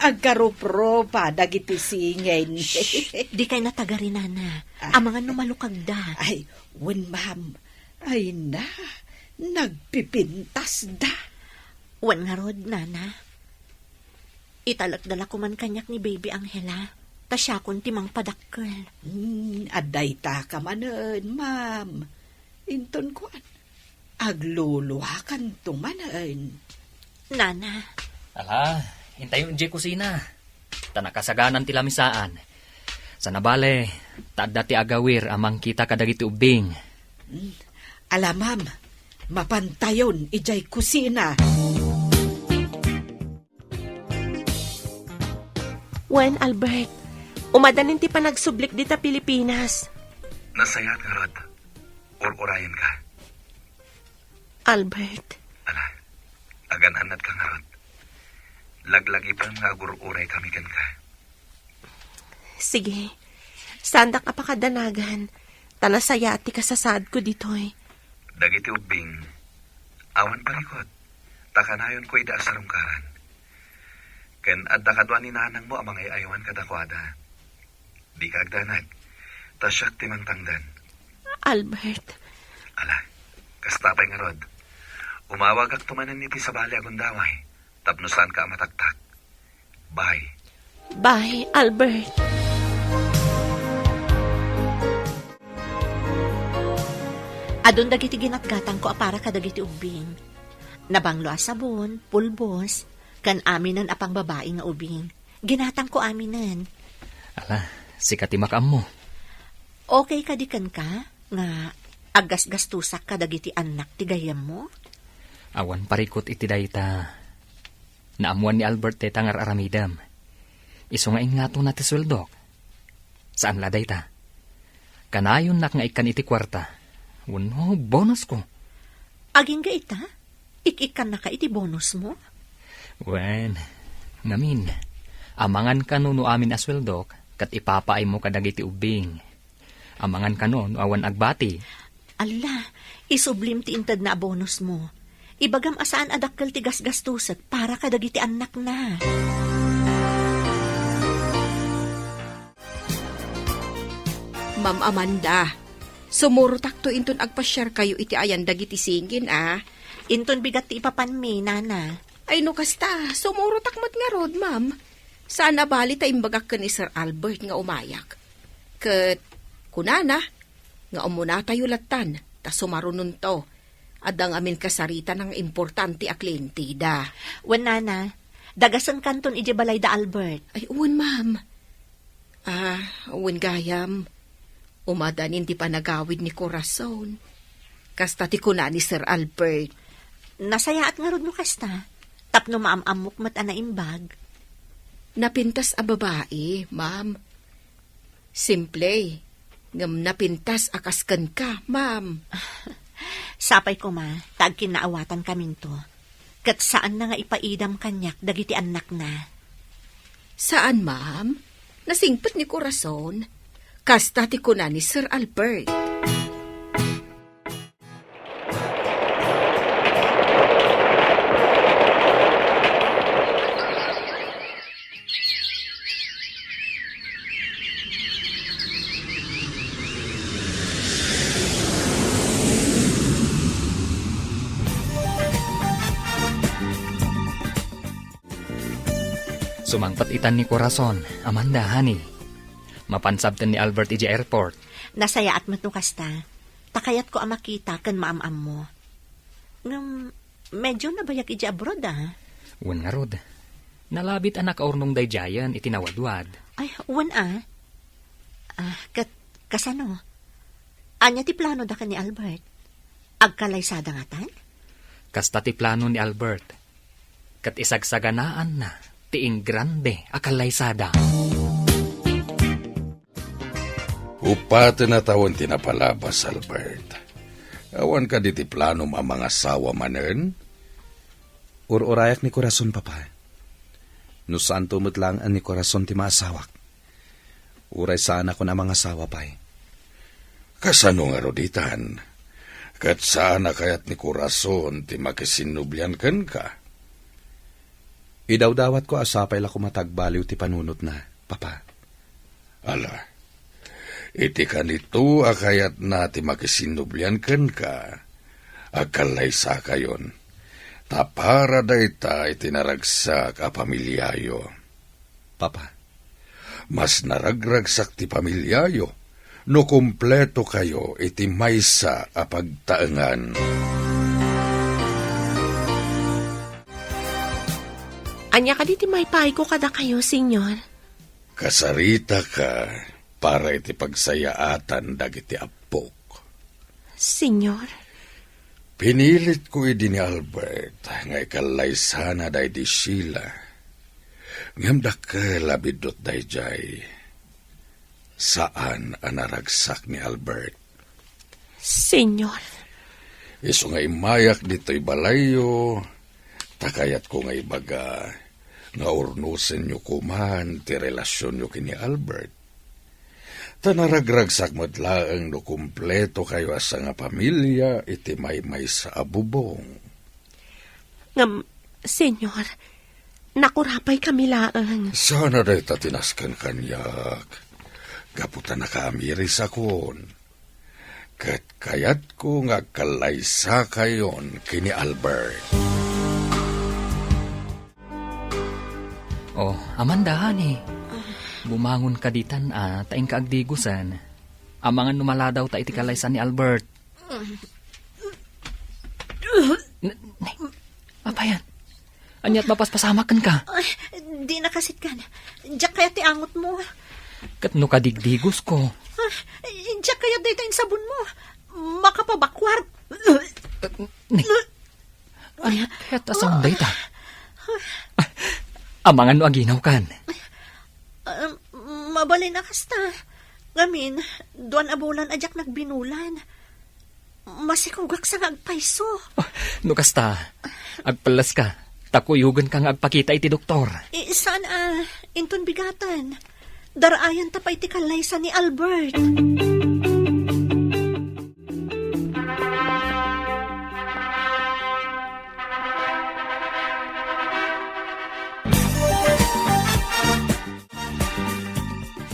agkarupropa dagiti singin. Shh! Dikay natagari, nana. Ah. Amangan no malukagda. Ay, wen, ma'am. Ay na, nagpipintasda. Wen ngarud, nana. Italekda la koman kaniak ni Baby Angela, ta siakon ti mangpadakkel. Hmm, adda ita ka manen, ma'am. Inton kuan, agluluakanto manen. Nana. Ala, intayo idiay kusina. Ta nakasaganan ti lamisaan. Saan a bale, ta adda ti agawir a mangkita kadagiti ubbing. Hmm. Ala, ma'am, mapantayon idiay kusina. Wen, Albert, umadanin ti panagsublik dita Pilipinas. Nasayaat ngarud. Ur-urayenka. Albert. Ala, agan-annadka ngarud. Laglagipem nga agur-uray kami kenka. Sige. Saandak a pakadanagan. ta nasayaat ti kasasaadko ditoy. Dagiti ubbing, awan parikut, ta kanayonko idi a sarungkaran. Ken adda kadua ni nanangmo a mangay-ayawan kadakuada. Dika agdanag, ta siak ti mangtangdan. Albert. Ala, kasta pay ngarud. Umawagakto manen iti sabali a gundaway, tapno saanka a mataktak. Bye. Bye, Albert. Adun dagiti ginatgatangko a para kadagiti ubbing. Nabanglo a sabon, pulbos, ken aminen a pangbabai nga ubing. Ginatangko aminen. Ala, sika ti makaammo. Okay kadi kenka nga aggasgastusak kadagiti annak ti gayyemmo? Awan parikut iti dayta. Naammuan ni Albert dayta nga ar-aramidem. Isu nga ingatona ti sueldok. Saan la dayta. Kanayonnak nga ikkan iti kuarta. Wenno bonusko. Agingga ita? Ik-ikkannaka iti bonusmo? Wen, ngamin, amangan kano no amin a sueldok, ket ipapaaymo kadagiti ubbing. Amangan kano no awan agbati. Alla, isublim ti intedna a bonusmo. Ibagam a saan a dakkel ti gasgastusek para kadagiti annakna. Ma'am Amanda, sumurotakto inton agpasiarkayo iti ayan dagiti singin, a? Inton bigat ti ipapanmi, nana. Ay, no kasta, sumurotak met ngarud, ma'am. Saan a bali ta imbagak ken ni Sir Albert nga umayak. Ket kunana nga umunatayo lattan, ta sumarunonto. Adda ngamin kasarita nga importante a klienteda. Wen, nana, dagasenkanton idiay balay da Albert. Ay, wen, ma'am. Ah, wen gayam. Umadanin ti panagawid ni Corazon. Kasta ti kuna ni Sir Albert. Nasayaat ngarud no kasta. Tapno maam-ammok met a naimbag. Napintas a babai, ma'am. Simple, ngem napintas a kas kenka, ma'am. Sapay koma, ta agkinnaawatankami. Ket saanna nga ipaidam kaniak dagiti annakna. Saan, ma'am. Nasingpet ni Corazon. Kasta ti kuna ni Sir Albert. Sumangpet itan ni Corazon, Amanda, honey. Mapan sabten ni Albert idiay airport. Nasayaat met no kasta. Ta kayatko a makita ken maam-ammo. Ngem, medyo nabayag idiay abroad, a? Wen ngarud. Nalabit a nakaurnong daydiayen iti nawadwad. Ay, wen, a. Ah, ket kasano? Ania ti planoda ken ni Albert? Agkallaysada ngatan? Kasta ti plano ni Albert. Ket isagsaganaanna ti ingrande a kallaysada. Uppaten a tawen ti napalabas, Albert. Awan kadi ti planom a mangasawa manen? Ur-urayak ni Corazon, Papa. No saanto met laeng a ni Corazon ti maasawak, uray saanakon a mangasawa pay. Kasano ngarud itan? Ket saan a kayat ni Corazon ti makisinnublian kenka? Idawdawatko a sapay la koma ta agbaliw ti panunotna, Papa. Ala, iti kanito a kayatna ti makisinnublian kenka, agkallaysakayon, ta para dayta iti naragsak a pamiliayo. Papa. Mas naragragsak ti pamiliayo no kumpleto kayo iti maysa a pagtaengan. Ania kadi ti maipaayko kadakayo, Señor? Kasaritaka para iti pagsayaatan dagiti appok. Señor? Pinilitko idi ni Albert nga ikallaysana daydi Sheila. Ngem dakkel a biddut daydiay. Saan a naragsak ni Albert. Señor. Isu nga immayak ditoy balayyo, ta kayatko nga ibaga nga urnosenyo koman ti relasionyo ken ni Albert. Ta naragragsak met laeng no kumpleto kayo a sangapamilia iti maymaysa a bubong. Ngem, Senyor, nakurapay kami laeng. Saan a dayta ti nasken kaniak? Gapu ta nakaamirisakon. Ket kayatko nga agkallaysakayon ken ni Albert. Oh, Amanda, honey. Bumangon ka ditan, ah, ta inka agdigusen. Amangan no maladaw ta iti kalaysa ni Albert. N-, n-, Apayan? Ania't mapaspasamak kenka? Ay, di nakasitkan. Diak kayat ti angotmo. Ket no kadigdigosko? Ah, diak kayat dayta insabonmo. Makapabakwar. Ni, ania kayat a saon dayta? Ah, amangan no aginawkan? Ah, mabalin a kasta. Ngamin, duan a bulan a diak nagbinulan. Masikogak sa nga agpayso. Ah, no kasta, agpelleska, ta kuyogenka nga agpakita iti doktor. Eh, saan a, inton bigaten. Daraayanta pay ti kallaysa ni Albert.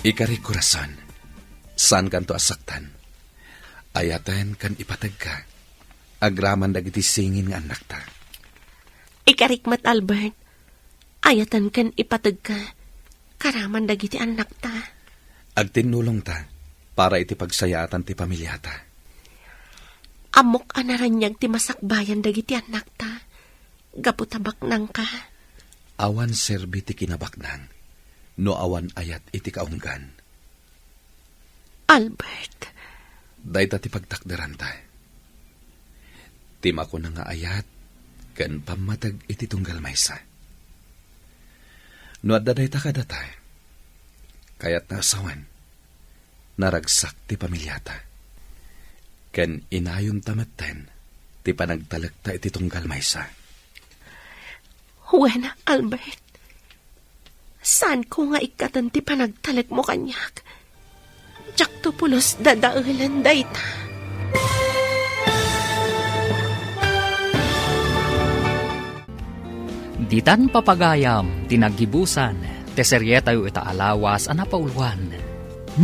Ikarik, korason, saankanto a saktan. Ayaten ken ipategka, agraman dagiti singin nga annakta. Ikarik met, Albert. Ayaten ken ipategka, karaman dagiti annakta. Agtinnulongta para iti pagsayaatan ti pamiliata. Ammok a naraniag ti masakbayan dagiti annakta, gapu ta baknangka. Awan serbi ti kinabaknang no awan ayat iti kaunggan. Albert. Dayta ti pagtakderanta. Ti makuna nga ayat ken pammateg iti tunggal maysa. No adda dayta kadata, kayatna a sawen, naragsak ti pamiliata. Ken inayonta metten ti panagtalekta iti tunggal maysa. Wen, Albert. Saanko nga ikkaten ti panagtalekmo kaniak. Diakto pulos dadaelen dayta. Ditan papagayam ti naggibusan ti serietayo ita a lawas a napauluan,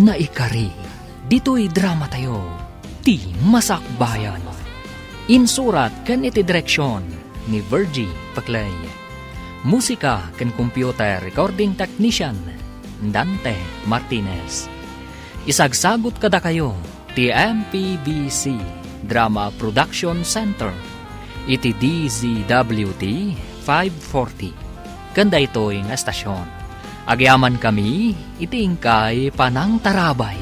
Naikari. Ditoy dramatayo, Ti Masakbayan. Insurat ken iti direksion ni Virgie Paclay. Musika ken computer recording technician, Dante Martinez. Isagsagut kadakayo ti M P B C Drama Production Center iti D Z W T five forty. Ken daytoy nga estasion, agyamankami iti inkay panangtarabay.